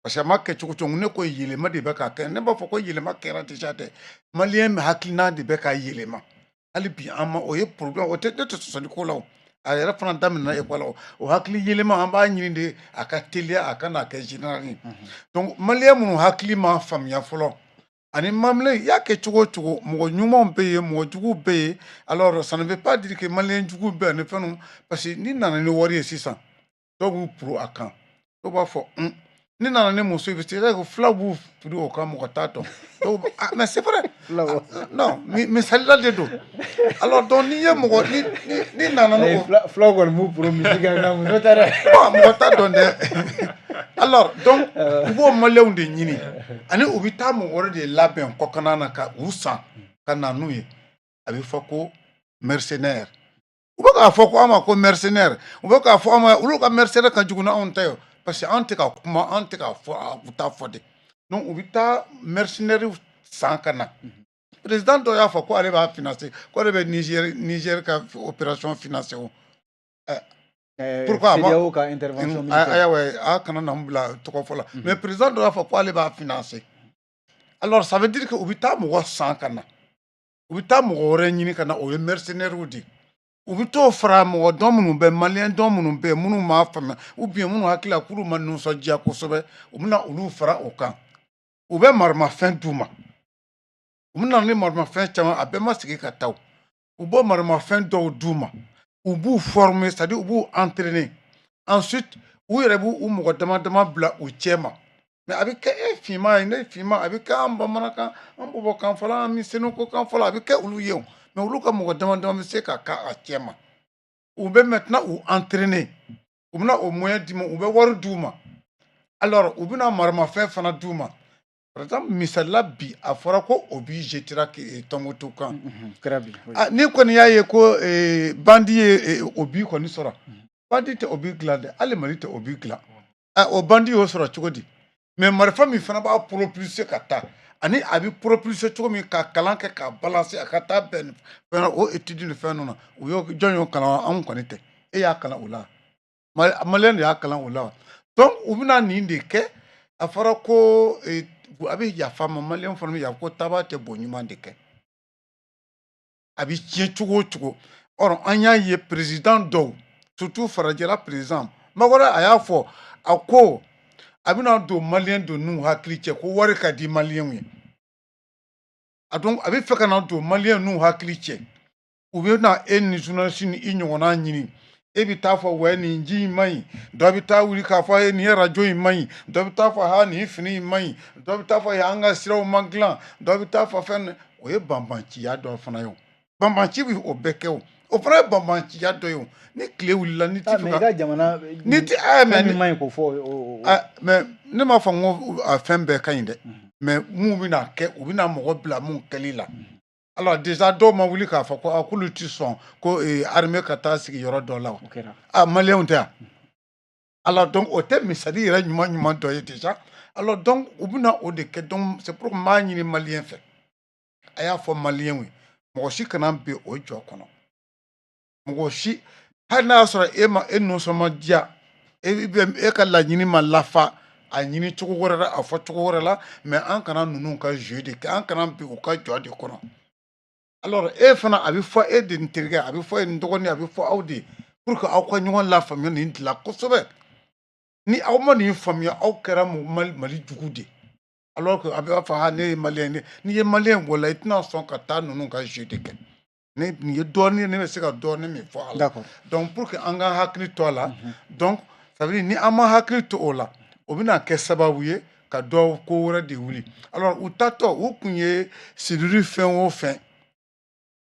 parce que a ma kɛ cogo cogo, ne ko yɛlɛma de bɛ ka kɛ. Ne b'a fɔ ko yɛlɛma kɛra déjà dɛ, Maliyɛn hakilina de bɛ ka yɛlɛma hali bi. An ma o ye problème, o tɛ, ne tɛ sɔsɔli ko la. O a yɛrɛ fana daminɛna école la. O hakili yɛlɛma, an b'a ɲini de a ka teliya, a ka n'a kɛ général ye. Donc Maliyɛn minnu hakili ma faamuya fɔlɔ, ani Maliyɛn i y'a kɛ cogo o cogo, mɔgɔ ɲumanw bɛ yen, mɔgɔ juguw bɛ yen. Alors ça ne veut pas dire que Maliyɛn jugu bɛ yen ni fɛn ninnu, parce que n'i nana ni wari ye sisan, dɔw b'u puru a kan, dɔw b'a fɔ un. Ni nana ni muso ye, c'est vrai que fulaw b'u puru o kan, mɔgɔ t'a dɔn. Dɔw, ah, mais c'est vrai, non, misalila de don. Alors donc n'i ye mɔgɔ ni nana ni o Fulaw kɔni b'u puru misi kan, nka muso tɛ dɛ. Bon, mɔgɔ t'a dɔn dɛ. Alors donc u b'o Maliyɛnw de ɲini, ani u bɛ taa mɔgɔ wɛrɛ de labɛn kɔkanna na ka u san ka na n'u ye. A bɛ fɔ ko mercenaire. U bɛ k'a fɔ ko an ma ko mercenaire, u bɛ k'a fɔ an ma, olu ka mercenaire ka jugu n'anw ta ye, parce que an tɛ ka kuma, an tɛ ka fɔ, u t'a fɔ de. Donc u bɛ taa mercenaire san ka na. Président dɔ y'a fɔ ko ale b'a financer, ko ale bɛ Niger ka opération financer o. Pourquoi? CEDEAO ka intervention militaire. Ayiwa, a kana na n bila tɔgɔ fɔ la, mais président dɔ y'a fɔ ko ale b'a financer. Alors ça veut dire que u bɛ taa mɔgɔ san ka na, u bɛ taa mɔgɔ wɛrɛ ɲini ka na, o ye mercenaires de ye. U bɛ t'o fara mɔgɔ dɔn minnu bɛ, Maliyɛn dɔn minnu bɛ yen, minnu m'a faamuya ou bien minnu hakili la k'olu ma nisɔndiya kosɛbɛ, u bɛna olu fara o kan. U bɛ maramafɛn d'u ma, u bɛna ni maramafɛn caman, a bɛɛ ma sigi ka taa. U b'o maramafɛn dɔw d'u ma, u b'u former, c'est à dire u b'u entraîner. Ensuite u yɛrɛ b'u u mɔgɔ dama dama bila u cɛ ma. Mais a bɛ kɛ e finman ye, ne finman, a bɛ kɛ an bamanankan, an bɔbɔkan fɔla, an misɛnninko kan fɔla, a bɛ kɛ olu ye o. Mais olu ka mɔgɔ dama dama bɛ se ka k'a a cɛ ma. U bɛ maintenant u entraîner, u bɛna o moyen d'u ma, u bɛ wari d'u ma. Alors u bɛna maramafɛn fana d'u ma. Par exemple, misalila bi, a fɔra ko obus jetera Tɔnbukutu kan. Kɛra bi. Ah, ni kɔni y'a ye ko bandit ye obus kɔni sɔrɔ, bandit tɛ obus dilan dɛ, hali Mali tɛ obus dilan. Ah, o bandit y'o sɔrɔ cogo di? Mais marifa min fana b'a propulser ka taa, ani a bɛ propulser cogo min ka kalan kɛ k'a balancer a ka taa bɛn fɛn na, o étude ni fɛn ninnu na, u y'o jɔn y'o kalan? Anw kɔni tɛ. E y'a kalan o la, Maliyɛn de y'a kalan o la wa? Donc u bɛna nin de kɛ. A fɔra ko a bɛ yafa ma, Maliyɛn fana bɛ yafa ko taaba tɛ bon ɲuman de kɛ, a bɛ tiɲɛ cogo o cogo. Or an y'a ye président dɔw, surtout farajɛla président Macron, a y'a fɔ, a ko A bɛna don maliyɛn don n'u hakili cɛ ko wari ka di maliyɛnw ye. A donc a bɛ fɛ ka na don maliyɛn n'u hakili cɛ, u bɛ na e ni journaliste ni i ɲɔgɔnna ɲini. E bɛ taa fɔ wɛ, nin ji in man ɲi. Dɔ bɛ taa wuli k'a fɔ e nin arajo in man ɲi. Dɔ bɛ taa fɔ ha, nin fini in man ɲi. Dɔ bɛ taa fɔ an ka siraw man dilan. Dɔ bɛ taa fɔ fɛn. O ye banbanciya dɔ fana ye. O banbanci bɛ o bɛɛ kɛ. O fana ye banbanciya dɔ ye. O ni tile wulila, ni ti fɛ ka jamana ni ti mais min man ɲi k'o fɔ. Mais ne m'a fɔ n ko a fɛn bɛɛ ka ɲi dɛ, mais mun bɛna kɛ, u bɛna mɔgɔ bila mun kɛli la. Alors déjà, dɔw ma wuli k'a fɔ ko a k'olu ti sɔn ko armée ka taa sigi yɔrɔ dɔ la. A maliyɛnw tɛ yan. Alors donc, o tɛ misali yɛrɛ ɲuman ɲuman dɔ ye déjà. Alors donc, u bɛna o de kɛ. Donc c'est pour n b'a ɲini maliyɛn fɛ, a y'a fɔ maliyɛnw ye, mɔgɔ si kana bin o jɔ kɔnɔ. Mɔgɔ si, hali n'a y'a sɔrɔ e ma, e nisɔn ma diya, e bɛ e ka laɲini ma lafa, a ɲini cogo wɛrɛ la, a fɔ cogo wɛrɛ la, mais an kana ninnu ka jeu de kɛ, an kana bin u ka jɔ de kɔnɔ. Alors e fana, a bɛ fɔ e de n terikɛ, a bɛ fɔ e n dɔgɔnin, a bɛ fɔ aw de pour que aw ka ɲɔgɔn lafaamuya nin dilan kosɛbɛ. Ni aw ma nin faamuya, aw kɛra Mali jugu de. Alors que a b'a fɔ ha, ne ye maliyɛn ye. N'i ye maliyɛn wala, i tɛna sɔn ka taa ninnu ka jeu de kɛ. Ne nin ye dɔɔnin ye, ne bɛ se ka dɔɔnin min fɔ a la. Donc pour que an ka hakili to a la. Donc ça veut dire ni an ma hakili to o la, o bɛna kɛ sababu ye ka dɔ ko wɛrɛ de wuli. Alors u tatɔ, u kun ye sirili fɛn o fɛn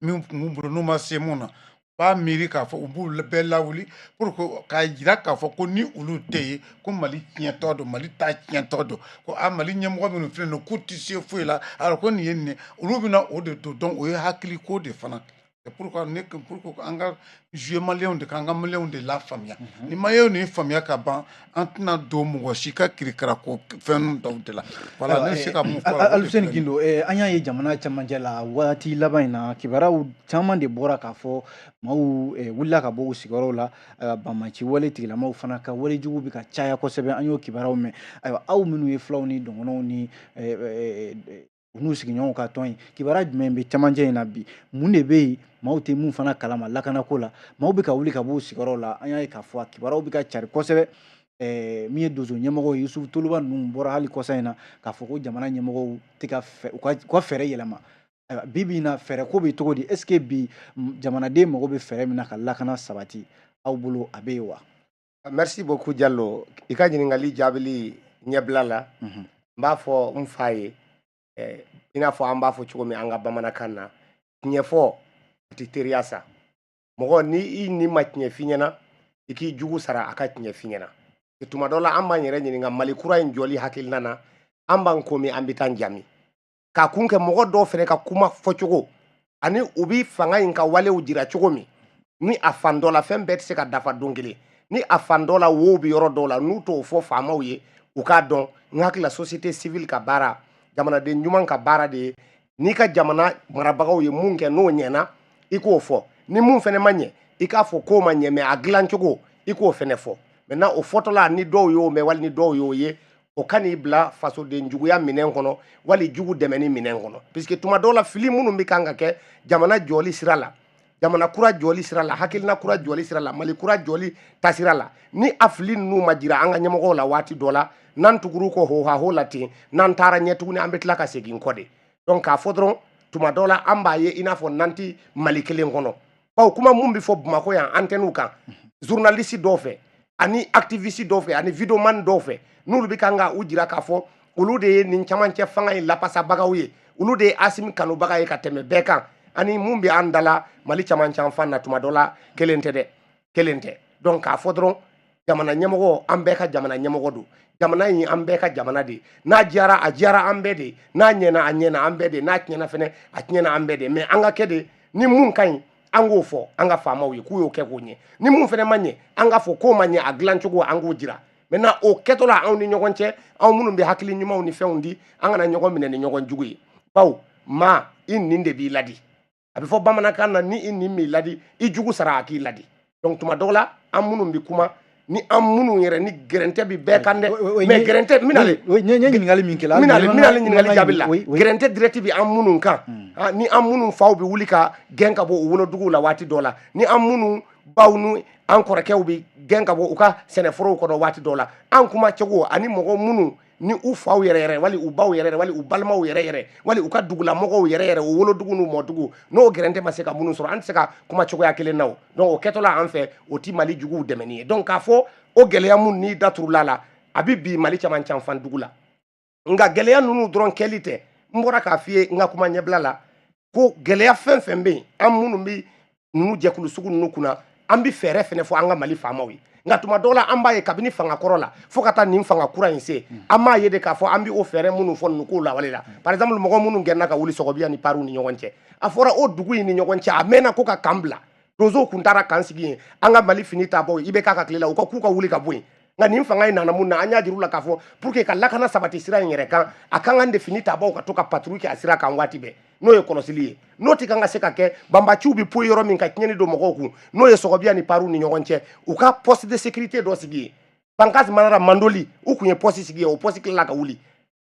min tun b'u bolo, n'u ma se mun na, u b'a miiri k'a fɔ u b'u bɛɛ lawuli pour que k'a jira k'a fɔ ko ni olu tɛ yen, ko Mali tiɲɛtɔ don, Mali ta tiɲɛtɔ don, ko a Mali ɲɛmɔgɔ minnu filɛ nin ye, k'u tɛ se foyi la. Alors ko nin ye nin ye, olu bɛna o de don. Donc o ye hakiliko de fana. C'est pourquoi ne, pour que an ka jouer maliyɛnw de kan, an ka maliyɛnw de lafaamuya. Ni maliyɛnw nin faamuya ka ban, an tɛna don mɔgɔ si ka kirikara ko fɛn dɔw de la. Voilà, ne bɛ se ka mun fɔ a la, o de Aluseni filɛ nin ye. Gindo, an y'a ye jamana camancɛ la waati laban in na, kibaruyaw caman de bɔra k'a fɔ maaw wulila ka bɔ u sigiyɔrɔw la. Ayiwa, banbaanci wale tigilamaw fana ka wale jugu bɛ ka caya kosɛbɛ. An y'o kibaruyaw mɛn. Ayiwa, aw minnu ye fulaw ni dɔgɔnɔw ni u n'u sigiɲɔgɔnw ka tɔn ye, kibaruya jumɛn bɛ camancɛ in na bi? Mun de bɛ yen maaw tɛ mun fana kalama lakanako la? Maaw bɛ ka wuli ka bɔ u sigiyɔrɔw la. An y'a ye k'a fɔ a kibaruyaw bɛ ka cari kosɛbɛ. Min ye donso ɲɛmɔgɔ ye, Yusufu Toloba ninnu bɔra hali kɔsa in na k'a fɔ ko jamana ɲɛmɔgɔw tɛ ka fɛ u ka fɛɛrɛ yɛlɛma. Ayiwa, bi bi in na, fɛɛrɛ ko bɛ cogo di? Est ce que bi jamanaden mago bɛ fɛɛrɛ min na ka lakana sabati, aw bolo a bɛ yen wa? Merci beaucoup, Diallo. I ka ɲininkali jaabili ɲɛbila la, n b'a fɔ n fa ye, i n'a fɔ an b'a fɔ cogo min an ka bamanankan na, tiɲɛ fɔ o tɛ teriya sa. Mɔgɔ ni i ni ma tiɲɛ f'i ɲɛna, i k'i jugu sara a ka tiɲɛ f'i ɲɛna. Tuma dɔ la, an b'an yɛrɛ ɲininka Mali kura in jɔli hakilina na, an b'an ko min, an bɛ taa jami k'a kun kɛ. Mɔgɔ dɔw fɛnɛ ka kuma fɔcogo ani u bi fanga in ka walew jira cogo min, ni a fan dɔ la, fɛn bɛɛ tɛ se ka dafa don kelen. Ni a fan dɔ la, wow bɛ yɔrɔ dɔw la, n'u t'o fɔ faamaw ye, u k'a dɔn. N hakili la, société civile ka baara, jamanaden ɲuman ka baara de ye, n'i ka jamana marabagaw ye mun kɛ n'o ɲɛna, i k'o fɔ. Ni mun fɛnɛ ma ɲɛ, i k'a fɔ k'o ma ɲɛ, mais a dilan cogo, i k'o fɛnɛ fɔ. Maintenant, o fɔtɔla, ni dɔw y'o mɛn wali ni dɔw y'o ye, o ka n'i bila fasoden juguya minɛn kɔnɔ wali jugu dɛmɛni minɛn kɔnɔ, puisque tuma dɔw la, fili minnu bɛ kan ka kɛ jamana jɔli sira la, jamana kura jɔli sira la, hakilina kura jɔli sira la, Mali kura jɔli tasira la, ni a fili ninnu ma jira an ka ɲɛmɔgɔw la waati dɔ la, n'an tugur'u kɔ hoha la ten, n'an taara ɲɛ tuguni, an bɛ tila ka segin kɔ de. Donc k'a fɔ dɔrɔn, tuma dɔ la, an b'a ye i n'a fɔ n'an ti Mali kelen kɔnɔ, bawo kuma mun bɛ fɔ Bamakɔ yan antenne kan, journaliste dɔw fɛ ani activiste dɔw fɛ ani vidéoman dɔw fɛ, n'olu bɛ kan ka u jira k'a fɔ olu de ye nin camancɛ fanga in lapasabagaw ye, olu de ye Asimi kanubaga ye ka tɛmɛ bɛɛ kan, ani mun bɛ an da la Mali camancɛ fan na, tuma dɔ la, kelen tɛ dɛ, kelen tɛ. Donc k'a fɔ dɔrɔn, jamana ɲɛmɔgɔ, an bɛɛ ka jamana ɲɛmɔgɔ don. Jamana in, an bɛɛ ka jamana de. N'a diyara, a diyara an bɛɛ de. N'a ɲɛna, a ɲɛna an bɛɛ de. N'a tiɲɛna fɛnɛ, a tiɲɛna an bɛɛ de. Mais an ka kɛ de, ni mun ka ɲi, an k'o fɔ an ka faamaw ye k'u y'o kɛ k'o ɲɛ. Ni mun fɛnɛ ma ɲɛ, an k'a fɔ k'o ma ɲɛ, a dilan cogo, an k'o jira. Maintenant, o kɛtɔ la, anw ni ɲɔgɔn cɛ, anw minnu bɛ hakili ɲumanw ni fɛnw di, an kana ɲɔgɔn minɛ ni ɲɔgɔn jugu ye, bawo maa i nin de b'i ladi. A bɛ fɔ bamanankan na, ni i nin m'i ladi, i jugu sara a k'i ladi. Donc tuma dɔw la, an minnu bɛ kuma ni an minnu yɛrɛ ni gɛrɛntɛ bi bɛɛ kan dɛ, mais gɛrɛntɛ n bɛna n ye ɲininkali min kɛ la, n bɛna ɲininkali jaabi la. Gɛrɛntɛ direct bi an minnu kan, ni an minnu faw bɛ wuli ka gɛn ka bɔ u woloduguw la waati dɔ la, ni an minnu baw ni an An kɔrɔkɛw bɛ gɛn ka bɔ u ka sɛnɛforow kɔnɔ waati dɔw la. An kuma cogo ani mɔgɔ minnu ni u faw yɛrɛ yɛrɛ, wali u baw yɛrɛ yɛrɛ, wali u balimaw yɛrɛ yɛrɛ, wali u ka dugulamɔgɔw yɛrɛ yɛrɛ, u wolodugu n'u mɔdugu, n'o gɛrɛntɛ ma se ka minnu sɔrɔ, an tɛ se ka kuma cogoya kelen na. O donc, o kɛtɔla an fɛ, o ti Mali juguw dɛmɛni ye. Donc k'a fɔ o gɛlɛya mun n'i daturula la, a bɛ bi Mali caman can fan dugu la. Nka gɛlɛya ninnu dɔrɔn kɛli tɛ. N bɔra k'a f'i ye n ka kuma ɲɛbila la ko gɛlɛya fɛn fɛn bɛ yen, an minnu bɛ ninnu jɛkulu sugu ninnu kunna, an bɛ fɛɛrɛ fɛnɛ fɔ an ka Mali faamaw ye. Nka tuma dɔw la, an b'a ye kabini fanga kɔrɔ la fo ka taa nin fanga kura in se, an m'a ye de k'a fɔ an bɛ o fɛɛrɛ minnu fɔ ninnu k'o lawale la. Par exemple, mɔgɔ minnu gɛnna ka wuli Sɔgɔbiya ni Pariw ni ɲɔgɔn cɛ, a fɔra o dugu in ni ɲɔgɔn cɛ, a mɛnna ko ka kan bila. Donsow kun taara kan sigi yen. An ka Mali fini taabɔ i bɛ k'a ka tile la, u ka k'u ka wuli ka bɔ yen. Nka nin fanga in nana mun na? An y'a jira u la k'a fɔ pour que ka lakana sabati sira in yɛrɛ kan, a kan kan de fini tabaw ka to ka patrouille kɛ a sira kan waati bɛɛ, n'o ye kɔlɔsili ye. N'o tɛ kan ka se ka kɛ, banbaciw bɛ poyi yɔrɔ min ka tiɲɛni don mɔgɔw kun, n'o ye Sɔgɔbiya ni Pariw ni ɲɔgɔn cɛ, u ka poste de sécurité dɔ sigi yen. Bankas Manara, Mandoli, u kun ye poste sigi yen, o poste tilala ka wuli.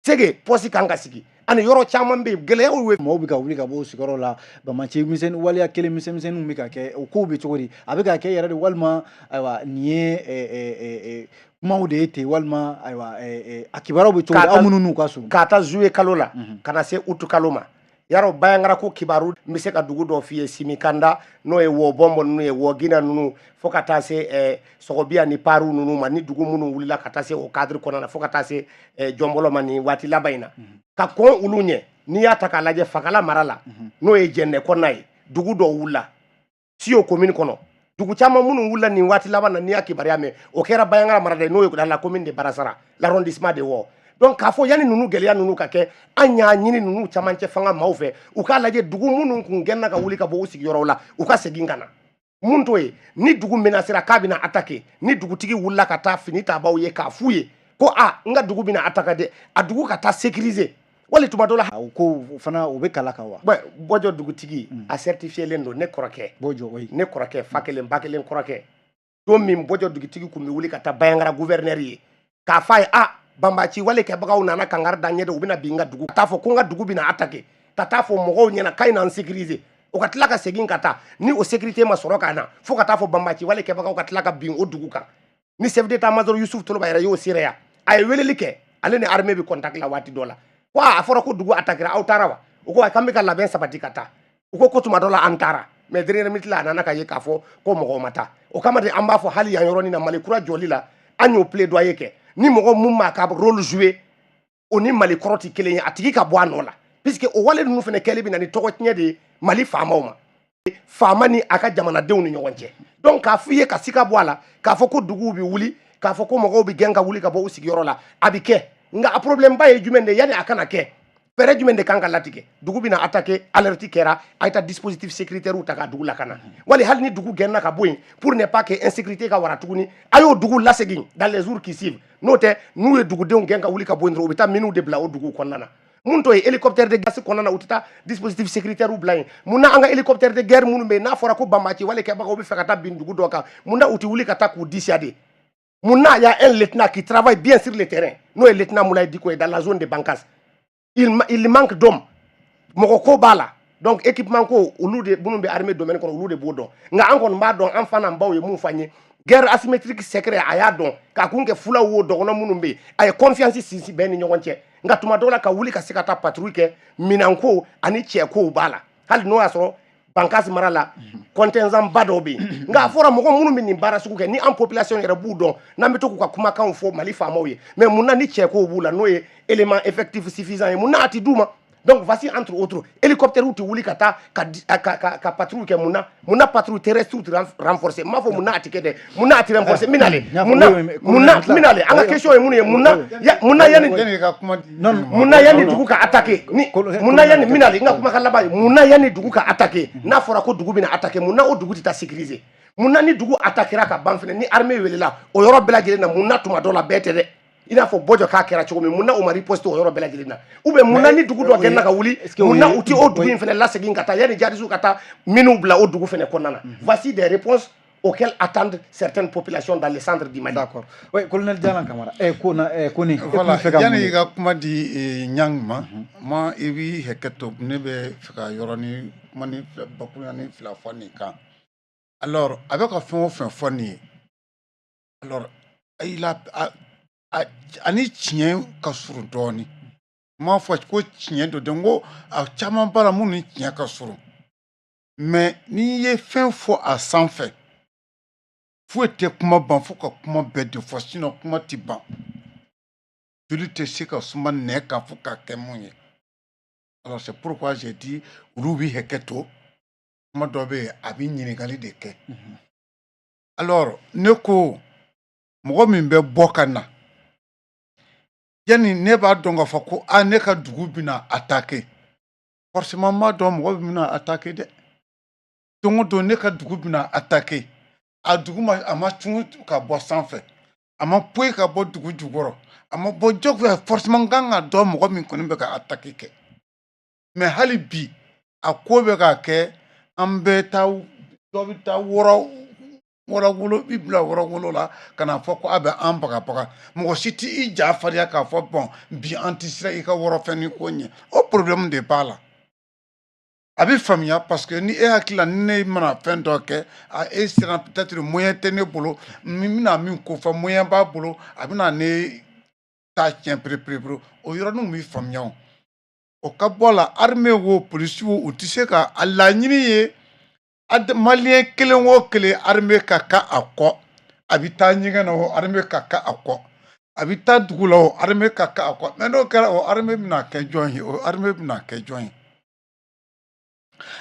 Sege, poste kan ka sigi ani yɔrɔ caman bɛ yen, gɛlɛyaw ye. Mɔgɔw bɛ ka wuli ka bɔ u sigiyɔrɔ la, banbaanci misɛnnin, waleya kelen misɛnninw bɛ ka kɛ. O kow bɛ cogo di? A bɛ ka kɛ yɛrɛ de, walima ayiwa nin ye kumaw de ye ten, walima ayiwa a kibaruyaw bɛ cogo di, aw minnu n'u ka surun? K'a ta juillet kalo la ka na se août kalo ma, yarɔ Bayangara ko kibaru, n bɛ se ka dugu dɔ f'i ye, Simikanda, n'o ye Wɔbɔnbɔn ninnu ye, Wɔgina ninnu, fo ka taa se Sɔgɔbiya ni Pariw ninnu ma, ni dugu minnu wulila ka taa se o cadre kɔnɔna na, fo ka taa se Jɔnbɔlɔ ma nin waati laban in na, ka kɔn olu ɲɛ. N'i y'a ta k'a lajɛ, Fagala mara la, n'o ye Jɛnɛ kɔnɔna ye, dugu dɔw wulila Siyo commune kɔnɔ. Dugu caman minnu wulila nin waati laban na, n'i y'a kibaruya mɛn, o kɛra Bayangara mara de, n'o ye la commune de Barasara, l'arrondissement de Wɔ. Donc k'a fɔ yanni ninnu gɛlɛya ninnu ka kɛ, an y'a ɲini ninnu camancɛ fanga maaw fɛ, u k'a lajɛ dugu minnu kun gɛnna ka wuli ka bɔ u sigiyɔrɔw la, u ka segin ka na. Mun t'o ye? Ni dugu menacera k'a bɛna attaquer, ni dugutigi wulila ka taa fini tabaw ye k'a f'u ye ko a n ka dugu bɛna attaquer dɛ, a dugu ka taa sécuriser, wali tuma dɔ la. O ko fana, o bɛ kala kan wa? Bɔjɔ dugutigi, a certifié don, ne kɔrɔkɛ. Bɔjɔ, oui. Ne kɔrɔkɛ, fa kelen ba kelen kɔrɔkɛ. Don min Bɔjɔ dugutigi kun bɛ wuli ka taa Bayangara gouverneur ye k'a f'a ye, a banbaci wale kɛbagaw nana kangari da ɲɛ de, u bɛna bin n ka dugu, ka taa fɔ ko n ka dugu bɛna attaquer, ka taa fɔ mɔgɔw ɲɛna k'a na n sécuriser, o ka tila ka segin ka taa, ni o sécurité ma sɔrɔ ka na, fo ka taa fɔ banbaci wale kɛbagaw ka tila ka bin o dugu kan. Ni chef d'état major Yusuf Toloba yɛrɛ y'o seereya, a ye weleli kɛ, ale ni armée bɛ contact la waati dɔ la, ko a fɔra ko dugu attaquera, aw taara wa? U ko k'an bɛ ka labɛn sabati ka taa. U ko tuma dɔ la an taara, mais dernière minute la, a nana ka ye k'a fɔ ko mɔgɔw ma taa. O kama de, an b'a fɔ hali yan yɔrɔnin na, Mali kura jɔli la, an y'o plaidoyer kɛ. Ni mɔgɔ mun m'a ka rôle jouer, o ni Mali kɔrɔ tɛ kelen ye, a tigi ka bɔ a nɔ la, puisque o wale ninnu fana kɛli bɛ na ni tɔgɔ tiɲɛ de ye Mali faamaw ma, faama ni a ka jamanadenw ni ɲɔgɔn cɛ. Donc k'a f'i ye ka sika bɔ a la k'a fɔ ko duguw bɛ wuli, k'a fɔ ko mɔgɔw bɛ gɛn ka wuli ka bɔ u sigiyɔrɔ la, a bɛ kɛ. Nka a problème ba ye jumɛn de ye? Yanni a kana kɛ, fɛɛrɛ jumɛn de kan ka latigɛ? Dugu bɛna attaquer, alerte kɛra, a ye taa dispositif sécuritaire ta ka dugu lakana. Wali hali ni dugu gɛnna ka bɔ yen, pour ne pas que insécurité ka wara tuguni, a y'o dugu lasegin dans les jours qui suivent. N'o tɛ, n'u ye dugudenw gɛn ka wuli ka bɔ yen dɔrɔn, u bɛ taa mines de bila o dugu kɔnɔna na. Mun t'o ye? Hélicoptère de guerre kɔnɔna na, u tɛ taa dispositif sécuritaire bila yen. Mun na an ka hélicoptère de guerre minnu bɛ yen, n'a fɔra ko banbaci wale kɛbagaw bɛ fɛ ka taa bin dugu dɔ kan, mun na u tɛ wuli ka taa k'u dissuader? Mun na? Y a un lieutenant qui travaille bien sur le terrain, n'o ye lieutenant Moulaye Diko ye, dans la zone de Bankas. Il manque d'hommes, mɔgɔ ko b'a la. Donc équipement ko, olu de minnu bɛ armée domaine kɔnɔ, olu de b'o dɔn. Nka an kɔni b'a dɔn, an fa n'an baw ye mun fɔ an ye, guerre asymétrique secret, a y'a dɔn k'a kun kɛ fulaw wo dɔgɔnɔ minnu bɛ yen, a ye confiance sinsin bɛɛ ni ɲɔgɔn cɛ. Nka tuma dɔw la, ka wuli ka se ka taa patrouille kɛ, minɛnko ani cɛkow b'a la. Hali n'o y'a sɔrɔ Bankas mara la, contingent ba dɔw bɛ yen, nka a fɔra mɔgɔ minnu bɛ nin baara sugu kɛ, ni an population yɛrɛ b'u dɔn, n'an bɛ to k'u ka kumakanw fɔ Mali faamaw ye. Mais mun na ni cɛkow b'u la, n'o ye élément effectif suffisant ye, mun na a ti d'u ma? Donc voici entre autres, hélicoptère tɛ wuli ka taa ka patrouille kɛ. Mun na? Mun na patrouille terrestre tɛ renforcer? N m'a fɔ mun na a ti kɛ dɛ, mun na a ti renforcer? N bɛ nalen. Mun na? Mun na? N bɛ nalen. An ka question ye mun ye? Mun na? Mun na yanni mun na yanni dugu ka attaquer ni mun na yanni, n bɛ nalen, n ka kumakan laban ye, mun na yanni dugu ka attaquer, n'a fɔra ko dugu bɛna attaquer, mun na o dugu tɛ taa sécuriser? Mun na ni dugu attaquera ka ban fɛnɛ, ni armée welela o yɔrɔ bɛɛ lajɛlen na, mun na tuma dɔ la, bɛɛ tɛ dɛ, i n'a fɔ Bɔjɔ k'a kɛra cogo min, mun na u ma riposte o yɔrɔ bɛɛ lajɛlen na? Ou bien mun na ni dugu dɔ gɛnna ka wuli, mun na u ti o dugu in fɛnɛ lasegin ka taa yanni djihadistes ka taa minnu bila o dugu fɛnɛ kɔnɔna na? Voici des réponses auxquelles attendent certaines populations dans le centre du Mali. D'accord. Oui, colonel Dialan Kamara. Eh, ko na eh, ko ni. Voilà, yanni i ka kuma di Ɲang ma, i b'i hakɛ to, ne bɛ fɛ ka yɔrɔnin kuma ni bakurunya ni fila fɔ nin kan. Alors a bɛ ka fɛn o fɛn fɔ nin ye, alors il a ani tiɲɛ ka surun dɔɔnin. N m'a fɔ ko tiɲɛ don dɛ, n ko a caman b'a la minnu ni tiɲɛ ka surun. Mais n'i ye fɛn fɔ a sanfɛ, foyi tɛ kuma ban fo ka kuma bɛɛ de fɔ, sinon kuma tɛ ban. Joli tɛ se ka suma nɛn kan fo k'a kɛ mun ye. Alors c'est pourquoi j'ai dit olu bɛ hakɛ to, kuma dɔ bɛ yen a bɛ ɲininkali de kɛ. Alors ne ko mɔgɔ min bɛ bɔ ka na, yanni ne b'a dɔn k'a fɔ ko a ne ka dugu bɛna attaquer, forcément n b'a dɔn mɔgɔ min bɛna attaquer dɛ. Don o don ne ka dugu bɛna attaquer, a dugu ma, a ma cun ka bɔ sanfɛ, a ma poyi ka bɔ dugu jukɔrɔ, a ma bɔ jagoya, forcément n kan ka dɔn mɔgɔ min kɔni bɛ ka attaque kɛ. Mais hali bi a ko bɛ ka kɛ, an bɛ taa, dɔ bɛ taa wɔrɔ wɔrɔwolo i bila wɔrɔwolo la ka na fɔ ko a bɛ an bagabaga. Mɔgɔ si tɛ i ja farinya k'a fɔ bon bi an tɛ siran i ka wɔrɔfɛn ko ɲɛ. O problème de b'a la. A bɛ faamuya parce que ni e hakili la ni ne mana fɛn dɔ kɛ, a e siran, peut-être moyen tɛ ne bolo, min bɛna min ko fɔ, moyen b'a bolo, a bɛna ne ta tiɲɛ pereperepere. O yɔrɔnin bɛ faamuya. O o ka bɔ a la, armée wo, polisi wo, u tɛ se ka a laɲini ye malien kelen o kelen, armée ka ka a kɔ. A bɛ taa ɲɛgɛn na o, armée ka ka a kɔ. A bɛ taa dugu la o, armée ka ka a kɔ. Mais n'o kɛra, o armée bɛna kɛ jɔn ye? O armée bɛna kɛ jɔn ye?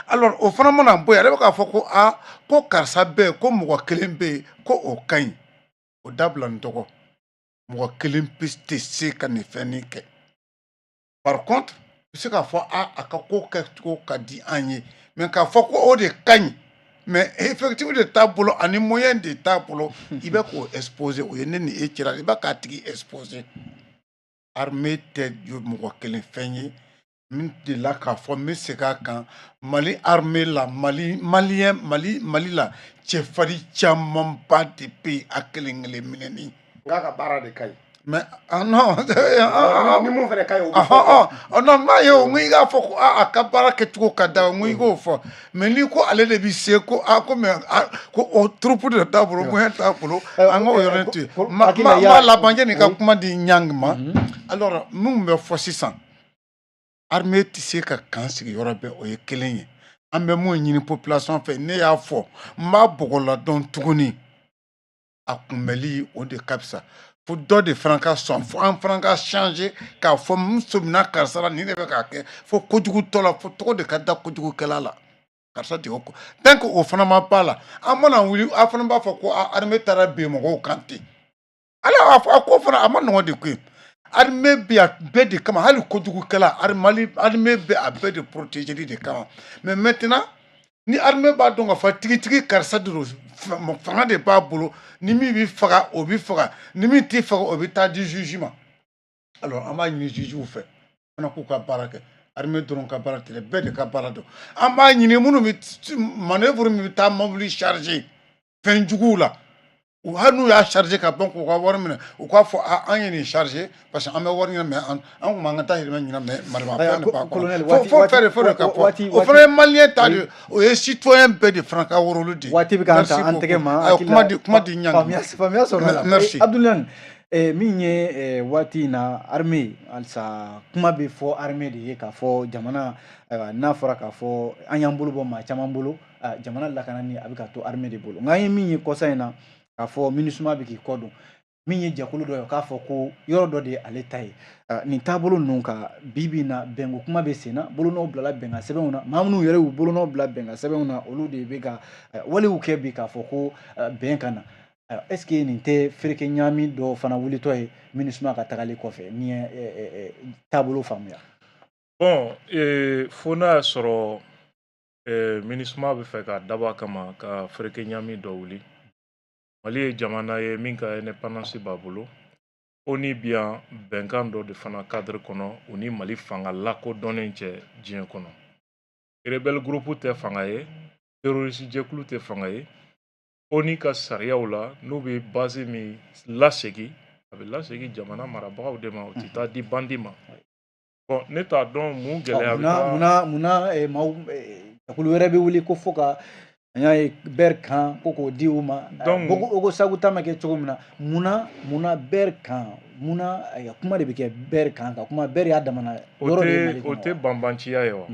Alors o fana mana bɔ yen, ale bɛ k'a fɔ ko aa ko karisa bɛ yen, ko mɔgɔ kelen bɛ yen, ko o ka ɲi. O dabila n tɔgɔ, mɔgɔ kelen tɛ se ka nin fɛn nin kɛ. Par contre i bɛ se k'a fɔ a a ka ko kɛcogo ka di an ye, mais k'a fɔ ko o de ka ɲi, mais effectif de t'a bolo ani moyen de t'a bolo, i bɛ k'o exposer. O ye ne ni e cɛla, i bɛ k'a tigi exposer. Armée tɛ mɔgɔ kelen fɛn ye. Min delila k'a fɔ, n bɛ segin a kan, Mali armée la, Mali malien, Mali Mali la, cɛfarin camanba de bɛ yen, a kelen kelen minɛni. N k'a ka baara de ka ɲi. Mais ah non. Ni mun fana ka ɲi, o bɛ fɔ. Non, n m'a ye o, n ko i k'a fɔ ko a ka baara kɛcogo ka d'a ye, n ko i k'o fɔ. Mais n'i ko ale de bɛ se ko a ko mais ko o troupe de t'a bolo, moyen t'a bolo, an k'o yɔrɔnin to yen. Ma ma laban yanni ka kuma di Ɲangi ma. Alors min bɛ fɔ sisan, armée tɛ se ka kan sigi yɔrɔ bɛɛ, o ye kelen ye. An bɛ mun ɲini population fɛ, ne y'a fɔ, n b'a bɔgɔla dɔn tuguni, a kunbɛli o de ka fisa. Fo dɔ de fana ka sɔn, fo an fana ka changer k'a fɔ n sɔmina karisa la, nin de bɛ k'a kɛ, fo kojugutɔ la, fo tɔgɔ de ka da kojugukɛla la, karisa de y'o ko. Tant que o fana ma ba la, an mana wuli, a fana b'a fɔ ko armée taara bin mɔgɔw kan ten. Ala a ko fana a ma nɔgɔn de koyi. Armée bɛ a bɛɛ de kama, hali kojugukɛla, armée bɛ a bɛɛ de protéger de kama. Mais maintenant ni armée b'a dɔn k'a fɔ tigitigi karisa de don, fanga de b'a bolo, ni min bɛ faga o bɛ faga, ni min tɛ faga o bɛ taa di juge ma. Alors an b'a ɲini juge fɛ fana k'u ka baara kɛ. Armée dɔrɔn ka baara tɛ dɛ, bɛɛ de ka baara don. An b'a ɲini minnu bɛ manœuvre min bɛ taa mobili charger fɛn juguw la, hali n'u y'a charger ka ban k'u ka wari minɛ, u k'a fɔ an ye nin charger parce que an bɛ wari ɲini, mais an kun b'an ka dahirimɛ ɲini, mais maramafɛn de b'a kɔnɔ. Fo fɛn de fo de ka fɔ, o fana ye malien ta de ye, o ye citoyen bɛɛ de fana ka rôle de ye. Waati bɛ k'an ta an tɛgɛ ma. Ayiwa, kuma di, kuma di Ɲangi. Faamuya sɔrɔ la. Merci. Abdoulaye, min ye waati in na armée, halisa kuma bɛ fɔ armée de ye k'a fɔ jamana, ayiwa n'a fɔra k'a fɔ an y'an bolo bɔ maa caman bolo, jamana lakanani a bɛ ka to armée de bolo. Nka an ye min ye kɔsa in na k'a fɔ MINUSMA bɛ k'i kɔ don, min ye jɛkulu dɔ ye k'a fɔ ko yɔrɔ dɔ de ye ale ta ye. Nin taabolo ninnu ka bi bi in na, bɛnko kuma bɛ sen na, bolonɔw bilala bɛnkan sɛbɛnw na, maa minnu yɛrɛ y'u bolonɔ bila bɛnkan sɛbɛnw na, olu de bɛ ka walew kɛ bi k'a fɔ ko bɛn ka na. Est ce que nin tɛ fereke ɲaami dɔ fana wulitɔ ye MINUSMA ka tagali kɔfɛ, ni ye taabolo faamuya? Bon, fo n'a y'a sɔrɔ MINUSMA bɛ fɛ ka dabɔ a kama ka fereke ɲaami dɔ wuli. Mali ye jamana ye min ka indépendance b'a bolo. ONU bi yan bɛnkan dɔ de fana cadre kɔnɔ, u ni Mali fanga lakodɔnnen cɛ diɲɛ kɔnɔ. Rebelle groupe tɛ fanga ye, terroriste jɛkulu tɛ fanga ye. ONU ka sariyaw la, n'u bɛ base min lasegin, a bɛ lasegin jamana marabagaw de ma, o tɛ taa di bandi ma. Bon, ne t'a dɔn mun gɛlɛya bɛ taa. Munna maaw jɛkulu wɛrɛ bɛ wuli ko fo ka An y'a ye Ber kan ko k'o di u ma. Donc Ogosagu ta ma kɛ cogo min na, munna Ber kan, munna kuma de bɛ kɛ Ber kan ka kuma? Ber y'a damana yɔrɔ de ye Mali o kɔnɔ. Tɛ banbanciya ye wa?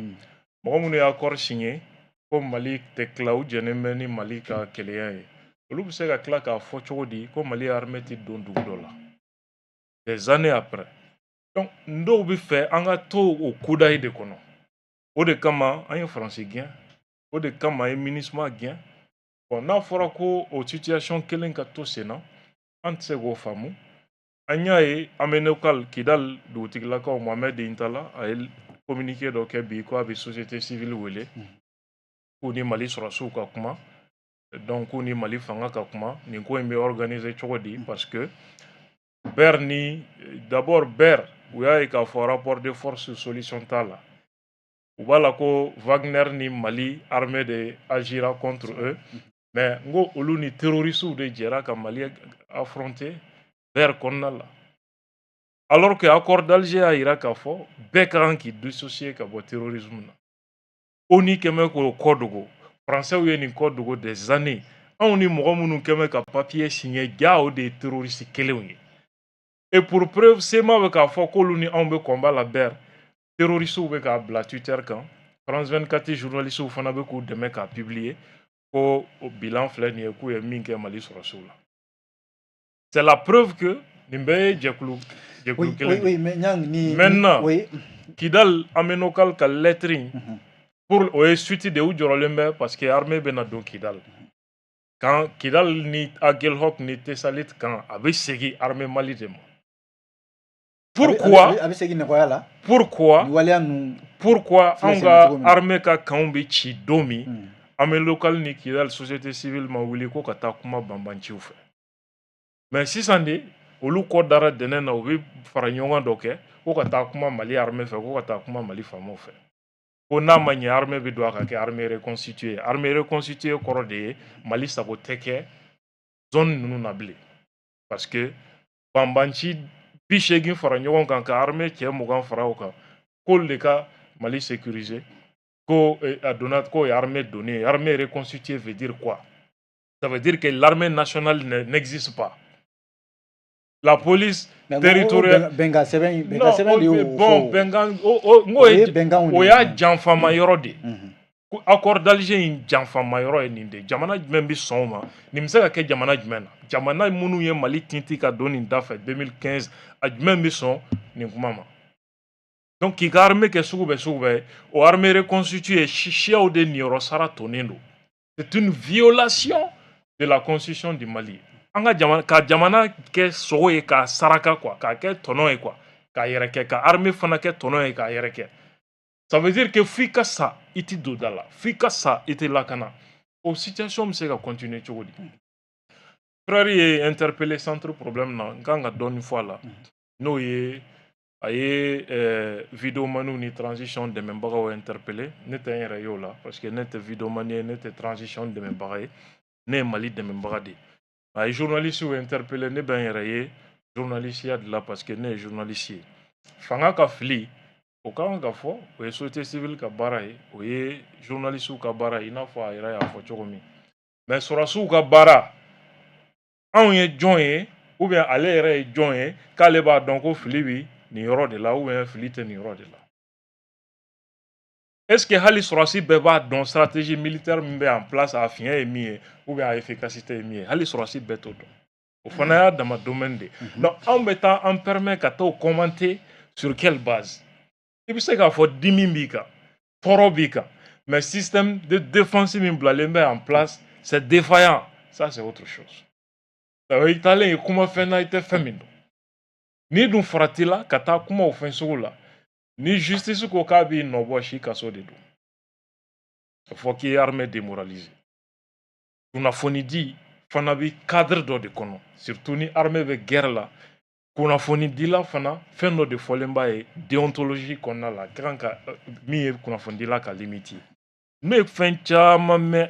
Mɔgɔ minnu ye accord signé ko Mali tɛ tila, u jɛnnen bɛ ni Mali ka kelenya ye, olu bɛ se ka tila k'a fɔ cogo di ko Mali armée tɛ don dugu dɔ la des années après? Donc dɔw bɛ fɛ an ka to o kudayi de kɔnɔ. O de kama an ye Faransi gɛn, o de kama an ye MINUSMA gɛn. Bon, n'a fɔra ko o situation kelen ka to sen na, an tɛ se k'o faamu. An y'a ye Amenokal, Kidal dugutigilakaw, Mohamed Intala, a ye communiqué dɔ kɛ bi ko a bɛ société civile wele k'u ni Mali sɔrɔsiw ka kuma, donc k'u ni Mali fanga ka kuma, nin ko in bɛ organiser cogo di? Parce que Ber ni d'abord Ber, u y'a ye k'a fɔ rapport de force solution t'a la. U b'a la ko Wagner ni Mali armée de agira contre eux, mais n ko olu ni terroristes de jɛra ka Mali affronter Ber kɔnɔna la, alors que accord d'Alger y'a yira k'a fɔ bɛɛ ka kan k'i dissocier ka bɔ terrorisme na. ONU kɛmɛ k'o kɔ dogo, Français ye nin kɔ dogo des années. Anw ni mɔgɔ minnu kɛmɛ ka papier signé, ja o de ye terroriste kelenw ye. Et pour preuve, CMA bɛ k'a fɔ k'olu ni anw bɛ combat la Ber, terroristes bɛ k'a bila Twitter kan, France 24 journalistes fana bɛ k'u dɛmɛ k'a publier ko o bilan filɛ nin ye, k'u ye min kɛ Mali sɔrɔsiw la. C'est la preuve que nin bɛɛ ye jɛkulu kelen de. Oui, mais Niang ni Maintenant, Kidal Amenokal ka lettre in, pour o ye suite de, u jɔrɔlen bɛ parce que armée bɛna don Kidal. Kan Kidal ni Aguelhok ni Tessalit kan, a bɛ segin armée Mali de ma. Pourquoi? A bɛ segin nɔgɔya la. Pourquoi? Ni waleya ninnu Pourquoi filɛ anw sen na ka cogo min na. armée ka kanw bɛ ci don min, Amenokal ni Kidal société civile ma wuli ko ka taa kuma banbanciw fɛ? Mais sisan de, olu kɔ dara dɛnɛn na, u bɛ fara ɲɔgɔn kan dɔ kɛ ko ka taa kuma Mali armée fɛ, ko ka taa kuma Mali faamaw fɛ, ko n'a ma ɲɛ armée bɛ don a ka kɛ armée reconstituée. Armée reconstituée kɔrɔ de ye Mali sago tɛ kɛ zone ninnu na bilen, parce que banbanci 80 fara ɲɔgɔn kan ka armée cɛ 20 fara o kan, k'olu de ka Mali sécuriser, ko a donna k'o ye armée donnée ye. Armée reconstituée veut dire quoi? Ça veut dire que l'armée nationale n'existe pas, la police Mais territoriale. Bɛnkan sɛbɛn, bɛnkan sɛbɛn de y'o Bon, fɔ. Bɛnkan o n k'o O ye ye bɛnkanw de o ye. y'a janfama yɔrɔ de ye. Ko accord d'Alger in janfama yɔrɔ ye nin de ye. Jamana jumɛn bɛ sɔn o ma? Nin bɛ se ka kɛ jamana jumɛn na? Jamana minnu ye Mali tintin ka don nin da fɛ 2015, a jumɛn bɛ sɔn nin kuma ma? Donc k'i ka armée kɛ sugu bɛɛ sugu bɛɛ ye, o armée reconstituée, siyaw de niyɔrɔ sara tonnen don. C'est une violation de la constitution du Mali. An ka jamana ka jamana kɛ sogo ye k'a saraka quoi, k'a kɛ tɔnɔ ye quoi, k'a yɛrɛ kɛ, ka armée fana kɛ tɔnɔ ye k'a yɛrɛ kɛ. Ça veut dire que f'i ka sa, i ti don da la, f'i ka sa, i tɛ lakana. O situation bɛ se ka continuer cogo di? Frère ye interpellé centre problème na, n kan ka dɔɔni fɔ a la. N'o ye a ye videomaniw ni transition dɛmɛbagaw interpellé. Ne tɛ n yɛrɛ ye o la, parce que ne tɛ videomani ye, ne tɛ transition dɛmɛbaga ye, ne ye Mali dɛmɛbaga de ye. A ye journaliste interpellé, ne bɛ n yɛrɛ ye journaliste de la, parce que ne ye journaliste ye. Fanga ka fili, o ka kan ka fɔ, o ye société civile ka baara ye, o ye journaliste ka baara ye, i n'a fɔ a yɛrɛ y'a fɔ cogo min. Mais sɔrɔsiw ka baara, anw ye jɔn ye, ou bien ale yɛrɛ ye jɔn ye k'ale b'a dɔn ko fili bi nin yɔrɔ de la, ou bien fili tɛ nin yɔrɔ de la? Est ce que hali sɔrɔsi bɛɛ b'a dɔn stratégie militaire min bɛ en place, a fiɲɛ ye min ye, ou bien a efficacité ye min ye? Hali sɔrɔsi bɛɛ t'o dɔn. O fana y'a dama domaine de ye. Donc anw bɛ taa an permet ka t'o commenter sur quelle base? I bɛ se k'a fɔ dimi b'i kan, tɔɔrɔ b'i kan, mais système de défense min bilalen bɛ en place, c'est défaillant, ça c'est autre chose. I taalen ye kuma fɛn na, i tɛ fɛn min dɔn. N'i dun faratila ka taa kuma o fɛn sugu la, ni justice ko k'a b'i nɔbɔ, si kaso de don. A fɔ k'i ye armée démoraliser. Kunnafoni di fana bi cadre dɔ de kɔnɔ, surtout ni armée bɛ guerre la. Kunnafonidila fana, fɛn dɔ de fɔlen b'a ye déontologie kɔnɔna la, ka kan ka min ye kunnafonidila ka limite ye. Ne ye fɛn caman mɛn,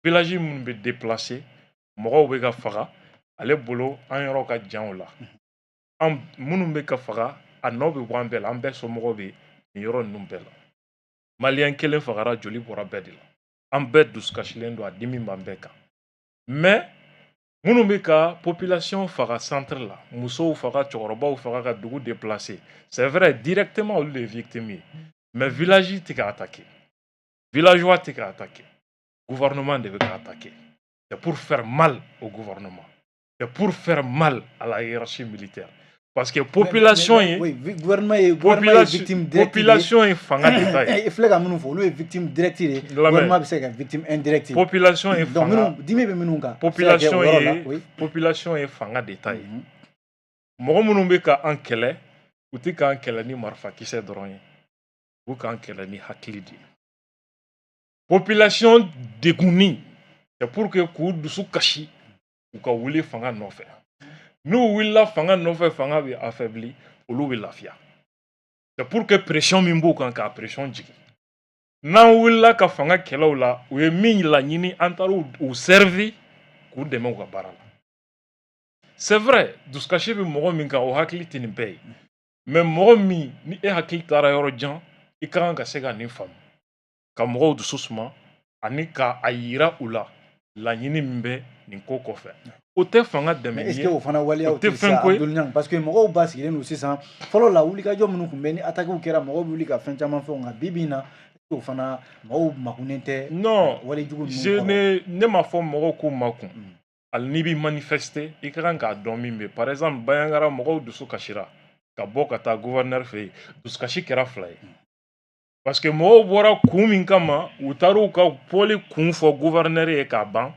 village minnu bɛ déplacer, mɔgɔw bɛ ka faga, ale bolo an yɔrɔ ka jan o la. An minnu bɛ ka faga, a nɔ bɛ bɔ an bɛɛ la, an bɛɛ somɔgɔw bɛ nin yɔrɔ ninnu bɛɛ la. Maliyɛn kelen fagara, joli bɔra bɛɛ de la. An bɛɛ dusukasilen don, a dimi b'an bɛɛ kan. Mais minnu bɛ ka population faga centre la, musow faga, cɛkɔrɔbaw faga, ka dugu déplacer, c'est vrai, directement olu de ye victime ye. Mais village tɛ ka attaquer, villageois tɛ ka attaquer, gouvernement de bɛ ka attaquer. C'est pour faire mal au gouvernement, c'est pour faire mal à la hiérarchie militaire. Parce que population ye oui, gouvernement ye victime directe. Population ye fanga de ta ye. I filɛ ka minnu fɔ, olu ye victime directe de ye. Gouvernement bɛ se ka kɛ victime indirecte ye. Population ye Donc fanga minnu dimi bɛ minnu kan. Population ye fanga de ta ye. Mɔgɔ minnu bɛ ka an kɛlɛ, u tɛ k'an kɛlɛ ni marifakisɛ dɔrɔn ye, u bɛ k'an kɛlɛ ni hakili de ye. Population degunni, c'est pour que k'u dusu kasi, u ka wuli fanga nɔfɛ. N'u wulila fanga nɔfɛ, fanga bɛ affaibli, olu bɛ lafiya. C'est pour que pression min b'u kan, k'a pression jigin. N'an wulila ka fanga kɛlɛw la, u ye min laɲini, an taara u servi k'u dɛmɛ u ka baara la. C'est vrai, dusukasi bɛ mɔgɔ min kan, o hakili tɛ nin bɛɛ ye. Mais mɔgɔ min ni e hakili taara yɔrɔ jan, i ka kan ka se ka nin faamu, ka mɔgɔw dusu suma ani ka a yira u la laɲini min bɛ nin ko kɔfɛ. O tɛ fanga dɛmɛ. Mais est ce que o fana waleyaw tɛ sa, Abdoul Niang? Parce que mɔgɔw ba sigilen don sisan. Fɔlɔ la, wulikajɔ minnu tun bɛ, ni attaques kɛra, mɔgɔw bɛ wuli ka fɛn caman fɔ. Nka bi bi in na, o fana mɔgɔw makunnen tɛ. Non. Walejugu ninnu. Je ne ne m'a fɔ mɔgɔw k'u makun. Hali n'i bɛ manifester, i ka kan k'a dɔn min bɛ. Par exemple, Bandiagara, mɔgɔw dusu kasira ka bɔ ka taa gouverneur fɛ yen. Dusukasi kɛra fila ye, parce que mɔgɔw bɔra kun min kama, u taar'u ka bɔli kun fɔ gouverneur ye k'a ban.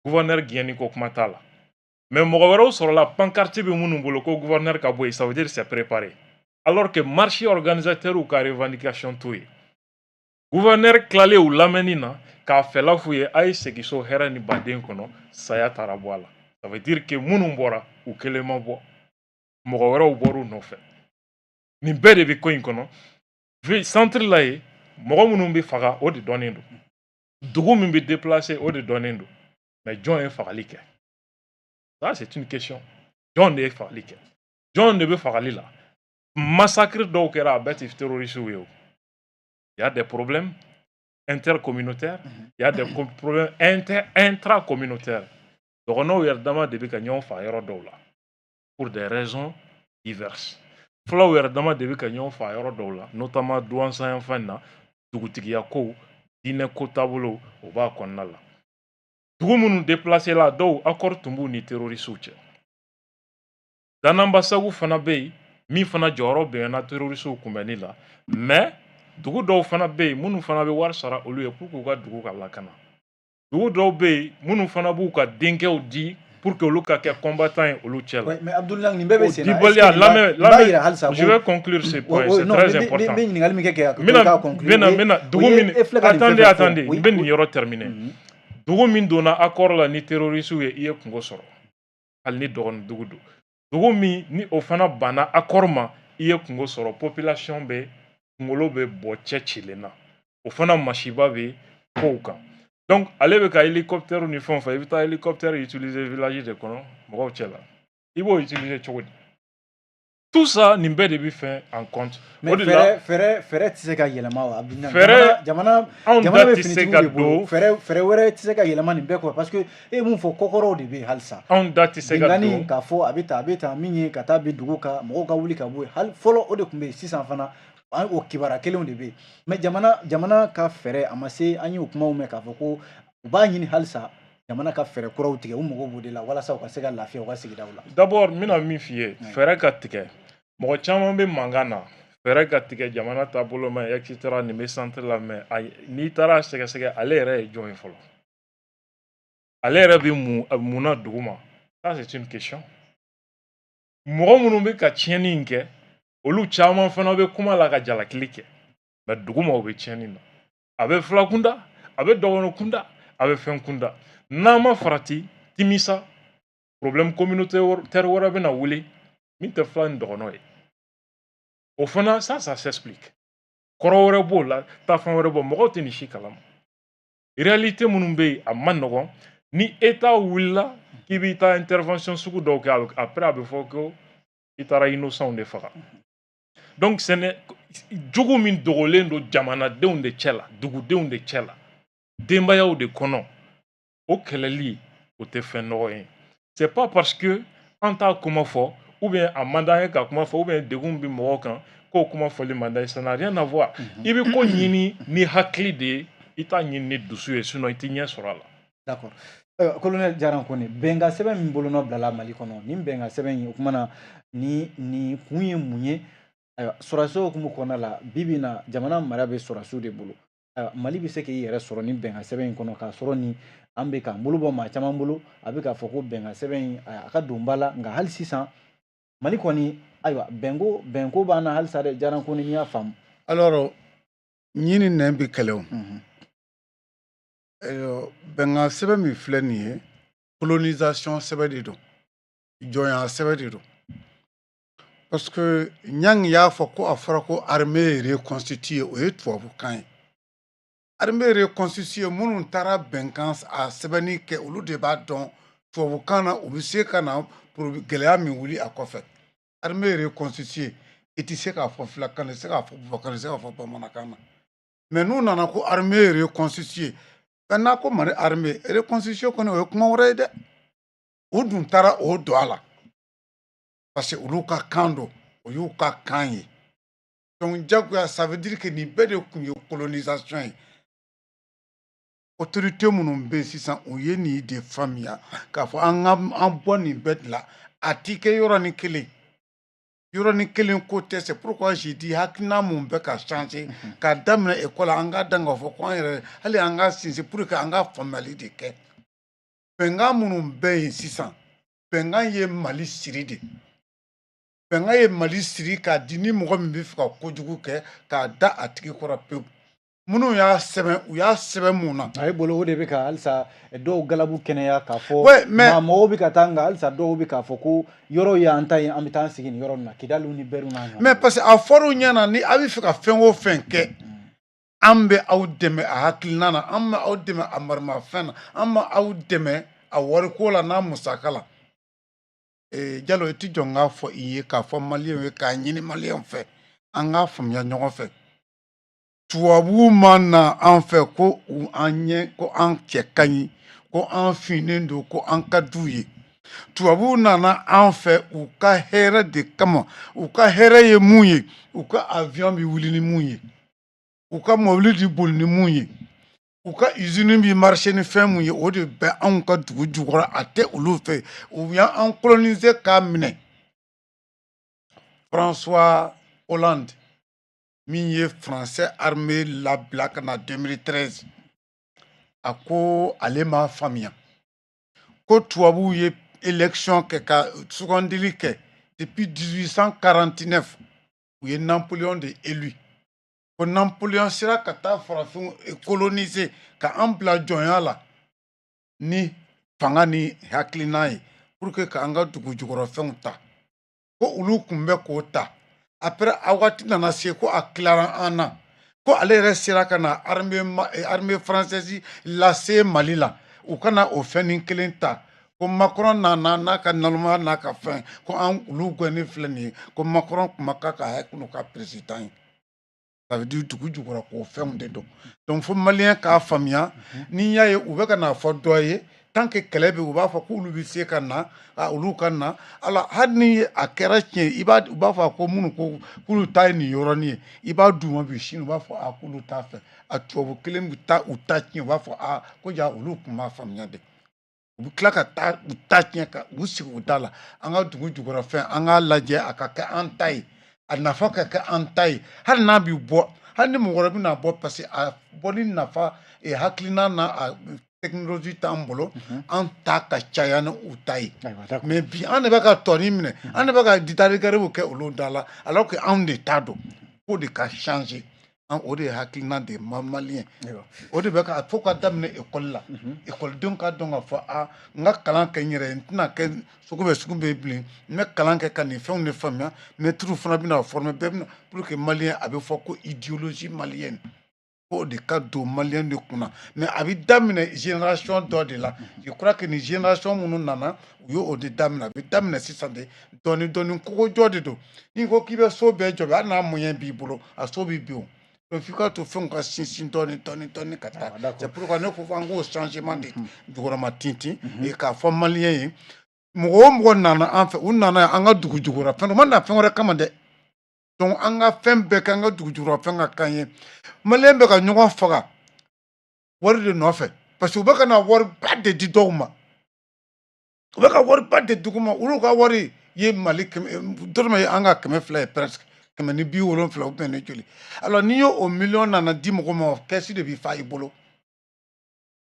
Gouverneur gɛnni ko kuma t'a la. Mais mɔgɔ wɛrɛw sɔrɔla, pancarte bɛ minnu bolo ko gouverneur ka bɔ yen. Ça veut dire c'est préparé, alors que marché organisateur ka revendication t'o ye. Gouverneur tilalen u lamɛnni na k'a fɛla f'u ye, a ye segin so hɛrɛ ni baden kɔnɔ, saya taara bɔ a la. Ça veut dire que minnu bɔra, u kelen ma bɔ, mɔgɔ wɛrɛw bɔr'u nɔfɛ. Nin bɛɛ de bɛ ko in kɔnɔ. Centre la yen, mɔgɔ minnu bɛ faga, o de dɔnnen don. Dugu min bɛ déplacer, o de dɔnnen don. Mais jɔn ye fagali kɛ? Ça, c'est une question. Jɔn de ye fagali kɛ? Jɔn de bɛ fagali la? Massacre dɔw kɛra, a bɛɛ tɛ terroristes ye. O, il y a des problèmes intercommunautaires, il y a des problèmes inter intracommunautaires. Dɔgɔnɔw yɛrɛ dama de bɛ ka ɲɔgɔn faga yɔrɔ dɔw la pour des raisons diverses. Fulaw yɛrɛ dama de bɛ ka ɲɔgɔn faga yɔrɔ dɔw la, notamment Douentza yanfan na, dugutigiya kow, diinɛ ko taabolo, o b'a kɔnɔna la. Dugu minnu déplacé la, dɔw accord tun b'u ni terroristes cɛ. Dana-Ambassagou fana bɛ yen, min fana jɔyɔrɔ bonyana terroristes kunbɛnni la. Mais dugu dɔw fana bɛ yen minnu fana bɛ wari sara olu ye pour que u ka dugu ka lakana. Dugu dɔw bɛ yen minnu fana b'u ka denkɛw di pour que olu ka kɛ combattant ye olu cɛ la. Mais Abdoul Niang, nin bɛɛ bɛ sen na. Dibaliya, lamɛn, lamɛn, je vais conclure ce point, c'est très important. N bɛ ɲininkali min kɛ kɛ ka conclure. N bɛna dugu min, attendez, attendez, n bɛ nin yɔrɔ terminer. Dugu min donna accord la ni terroristes ye, i ye kungo sɔrɔ, hali ni dɔgɔnin dugu don. Dugu min ni o fana banna accord ma, i ye kungo sɔrɔ. Population bɛ kunkolo bɛ bɔ cɛ cilen na, o fana masiba bɛ kow kan. Donc ale bɛ ka hélicoptère ni fɛnw fɛ, i bɛ taa hélicoptère utiliser village de kɔnɔ, mɔgɔw cɛ la, i b'o utiliser cogo di? Tout ça, nin bɛɛ de bɛ fɛn en compte. Mais fɛɛrɛ tɛ se ka yɛlɛma wa? Fɛɛrɛ Jamana anw jamana da bɛ tɛ se finitigiw ka de bolo. don. Fɛɛrɛ wɛrɛ tɛ se ka yɛlɛma nin bɛɛ kɔ, parce que e ye mun fɔ, kɔkɔrɔw de bɛ yen halisa. Anw da tɛ se ka Binkanni don. k'a fɔ a bɛ tan, a bɛ tan, min ye ka taa bin dugu kan, mɔgɔw ka wuli ka bɔ yen, hali fɔlɔ o de tun bɛ yen. Sisan fana an o kibaruya kelenw de bɛ yen. Mais jamana ka fɛɛrɛ a ma se. An y'o kumaw mɛn k'a fɔ ko u b'a ɲini halisa jamana ka fɛɛrɛ kuraw tigɛ. U mago b'o de la walasa u ka se ka lafiya u ka sigidaw la. D'abord, n bɛna min f'i ye, fɛɛrɛ ka tigɛ. Mɔgɔ caman bɛ mankan na, fɛɛrɛ ka tigɛ, jamana taabolo ma, et cetera, nin bɛ centre la. Mais ayi, n'i taara sɛgɛsɛgɛ, ale yɛrɛ ye jɔn ye fɔlɔ? Ale yɛrɛ bɛ mun na dugu ma? Ça, c'est une question. Mɔgɔ minnu bɛ ka tiɲɛni in kɛ, olu caman fana bɛ kuma la ka jalakili kɛ. Mais dugu ma, o bɛ tiɲɛni na, a bɛ fila kunda, a bɛ dɔgɔnɔ kunda, a bɛ fɛn kunda. N'an ma farati timisa, problème communautaire wɛrɛ bɛna wuli min tɛ fila ni dɔgɔnɔ ye. O fana, ça s'explique. Kɔrɔ wɛrɛ b'o la, taafan wɛrɛ b'o, mɔgɔw tɛ nin si kalama. Réalité minnu bɛ yen, a ma nɔgɔn. Ni État wulila k'i b'i ta intervention sugu dɔw kɛ, après a bɛ fɔ ko i taara innocent de faga. Donc ce n'est jugu min dogolen don jamanadenw de cɛ la, dugudenw de cɛ la. Denbayaw de kɔnɔ, o kɛlɛli, o tɛ fɛn nɔgɔ ye. C'est pas parce que an t'a kuma fɔ, ou bien a man d'an ye ka kuma fɔ, ou bien degun bɛ mɔgɔw kan k'o kuma fɔli man d'an ye. Ça n'a rien à voir. I bɛ ko ɲini ni hakili de ye, i t'a ɲini ni dusu ye, sinon i tɛ ɲɛ sɔrɔ a la. D'accord. Colonel Diaran Kone, bɛnkan sɛbɛn min bolonɔ bilala Mali kɔnɔ, nin bɛnkan sɛbɛn in, o kuma na, ni kun ye mun ye? Ayiwa, sɔrɔdasiw hukumu kɔnɔna la, bi bi in na, jamana mara bɛ sɔrɔdasiw de bolo. Ayiwa, Mali bɛ se k'i yɛrɛ sɔrɔ ni bɛnkan sɛbɛn in kɔnɔ, k'a sɔrɔ ni an bɛ k'an bolo bɔ maa caman bolo, a bɛ k'a fɔ ko bɛnkan sɛbɛn in, a ka don ba la, nka hali sisan Mali kɔni, ayiwa, bɛnko b'an na halisa dɛ. Diaran Kone, n'i y'a faamu. Alors, ɲi ni nɛn bɛ kɛlɛ o. Bɛnkan sɛbɛn min filɛ nin ye, colonisation sɛbɛn de don, jɔnya sɛbɛn de don, parce que Ɲangi y'a fɔ ko a fɔra ko armée reconstituée, o ye tubabukan ye. Armée reconstituée, minnu taara bɛnkan a sɛbɛnni kɛ, olu de b'a dɔn tubabukan na, u bɛ se ka na gɛlɛya min wuli a kɔfɛ. Armée reconstituée, i tɛ se k'a fɔ filakan na, i tɛ se k'a fɔ bubakan na, i tɛ se k'a fɔ bamanankan na. Mais n'u nana ko armée reconstituée, n'a ko Mali armée reconstituée kɔni, o ye kuma wɛrɛ ye dɛ. U dun taara o don a la parce que olu ka kan don, o y'u ka kan ye. Donc jagoya, ça veut dire que nin bɛɛ de kun ye colonisation ye. Autorité minnu bɛ yen sisan, u ye nin de faamuya k'a fɔ an ka an bɔ nin bɛɛ de la. A ti kɛ yɔrɔnin kelen, yɔrɔnin kelen ko tɛ. C'est pourquoi j'ai dit hakilina mun bɛ ka changer k'a daminɛ école la, an ka dan k'a fɔ ko an yɛrɛ hali an ka sinsin pour que an ka faamuyali de kɛ. Bɛnkan minnu bɛ yen sisan, bɛnkan ye Mali siri de, bɛnkan ye Mali siri k'a di ni mɔgɔ min bɛ fɛ ka kojugu kɛ, k'a da a tigi kɔrɔ pewu. Minnu y'a sɛbɛn, u y'a sɛbɛn mun na? A ye bolo, o de bɛ ka halisa dɔw galabu kɛnɛya k'a fɔ. Ouais, mais maa mɔgɔw bɛ ka taa, nka halisa dɔw bɛ k'a fɔ ko yɔrɔ y'an ta ye, an bɛ taa an sigi nin yɔrɔ nin na, Kidali ni Bɛriw n'a ɲɔgɔn. Mais parce que a fɔr'u ɲɛna, ni a bɛ fɛ ka fɛn o fɛn kɛ, an bɛ aw dɛmɛ a hakilina na, an bɛ aw dɛmɛ a maramafɛn na, an bɛ aw dɛmɛ a wariko la n'a musaka la. Jalo, i ti jɔ n k'a fɔ i ye, k'a fɔ maliyɛnw ye, k'a ɲini maliyɛnw fɛ, an k'a faamuya ɲɔgɔn fɛ. Tubabuw ma na an fɛ ko u an ɲɛ, ko an cɛ ka ɲi, ko an finnen don, ko an ka d'u ye. Tubabuw nana an fɛ u ka hɛrɛ de kama. U ka hɛrɛ ye mun ye? U ka avion bɛ wuli ni mun ye? U ka mobili bɛ boli ni mun ye? U ka usine bɛ marcher ni fɛn mun ye? O de bɛ anw ka dugu jukɔrɔ, a tɛ olu fɛ. U y'an coloniser k'a minɛ. François Hollande min ye français armée labila ka na 2013, a ko ale m'a faamuya ko tubabuw ye élection kɛ ka sugandili kɛ depuis 1849, u ye Napoléon de élu, ko Napoléon sera ka taa farafinw coloniser ka an bila jɔnya la ni fanga ni hakilina ye pour que k'an ka dugu jukɔrɔfɛnw ta, ko olu kun bɛ k'o ta. Après, a waati nana se ko a tilara an na, ko ale yɛrɛ sera ka na armée française lase Mali la, u kana o fɛn kelen ta, ko Macron nana n'a ka naloma n'a ka fɛn, ko an olu gɛnni filɛ nin ye, ko Macron kun ma kan ka kɛ ka président ye. Ça veut dire dugu jukɔrɔ k'o fɛnw de don. Donc fo maliyɛn k'a faamuya, n'i y'a ye u bɛ ka n'a fɔ dɔ ye, tant que kɛlɛ bɛ, u b'a fɔ k'olu bɛ se ka na, olu ka na ala. Hali ni a kɛra tiɲɛ, i b'a u b'a fɔ ko minnu ko k'olu ta ye nin yɔrɔnin ye, i b'a d'u ma bi, sini u b'a fɔ a k'olu t'a fɛ. A tubabu kelen bɛ taa u ta tiɲɛ, u b'a fɔ a ko ja olu tun b'a faamuya de. U bɛ tila ka taa u ta tiɲɛ ka u sigi u da la. An ka dugu jukɔrɔfɛn, an k'a lajɛ a ka kɛ an ta ye, a nafa ka kɛ an ta ye, hali n'a bɛ bɔ, hali ni mɔgɔ wɛrɛ bɛna bɔ, parce que a bɔli nafa hakilina n'a a technologie t'an bolo, an ta ka caya ni u ta ye. Mais bi, an de bɛ ka tɔni minɛ, an de bɛ ka ditarigariw kɛ olu da la, alors que anw de ta don. K'o de ka changer an, o de ye hakilina de ye maliyɛn. O de bɛ ka fo ka daminɛ ekɔli la, ekɔlidenw ka dɔn k'a fɔ a n ka kalan kɛ n yɛrɛ ye, n tɛna kɛ sugu bɛ sugu bɛ bilen, n bɛ kalan kɛ ka nin fɛnw de faamuya. Mɛtiriw fana bɛna former, bɛɛ bɛna pour que maliyɛn, a bɛ fɔ ko idéologie malienne, k'o de ka don maliyɛn de kunna. Mais a bɛ daminɛ génération dɔ de la. Je crois que nin génération minnu nana, u y'o de daminɛ. A bɛ daminɛ sisan de, dɔɔni dɔɔni. Kogojɔ de don. N'i ko k'i bɛ so bɛɛ jɔ, hali n'a moyen b'i bolo, a so bɛ bin o. Donc f'i k'a to fɛnw ka sinsin dɔɔni dɔɔni dɔɔni ka taa. C'est pourquoi ne ko an k'o changement de jukɔrɔma tintin et k'a fɔ maliyɛn ye, mɔgɔ o mɔgɔ nana an fɛ, u nana an ka dugu jukɔrɔ fɛn, u ma na fɛn wɛrɛ kama dɛ. Donc an ka fɛn bɛɛ kɛ an ka dugu jukɔrɔ fɛn ka kan ye. Maliyɛn bɛ ka ɲɔgɔn faga wari de nɔfɛ, parce que u bɛ ka na wariba de di dɔw ma, u bɛ ka wariba de dugu ma. Olu ka wari ye Mali kɛmɛ dɔrɔmɛ ye, an ka 200 ye, presque 170 ou bien ni joli. Alors n'i y'o o miliyɔn nana di mɔgɔ ma, kɛsi de b'i fa i bolo.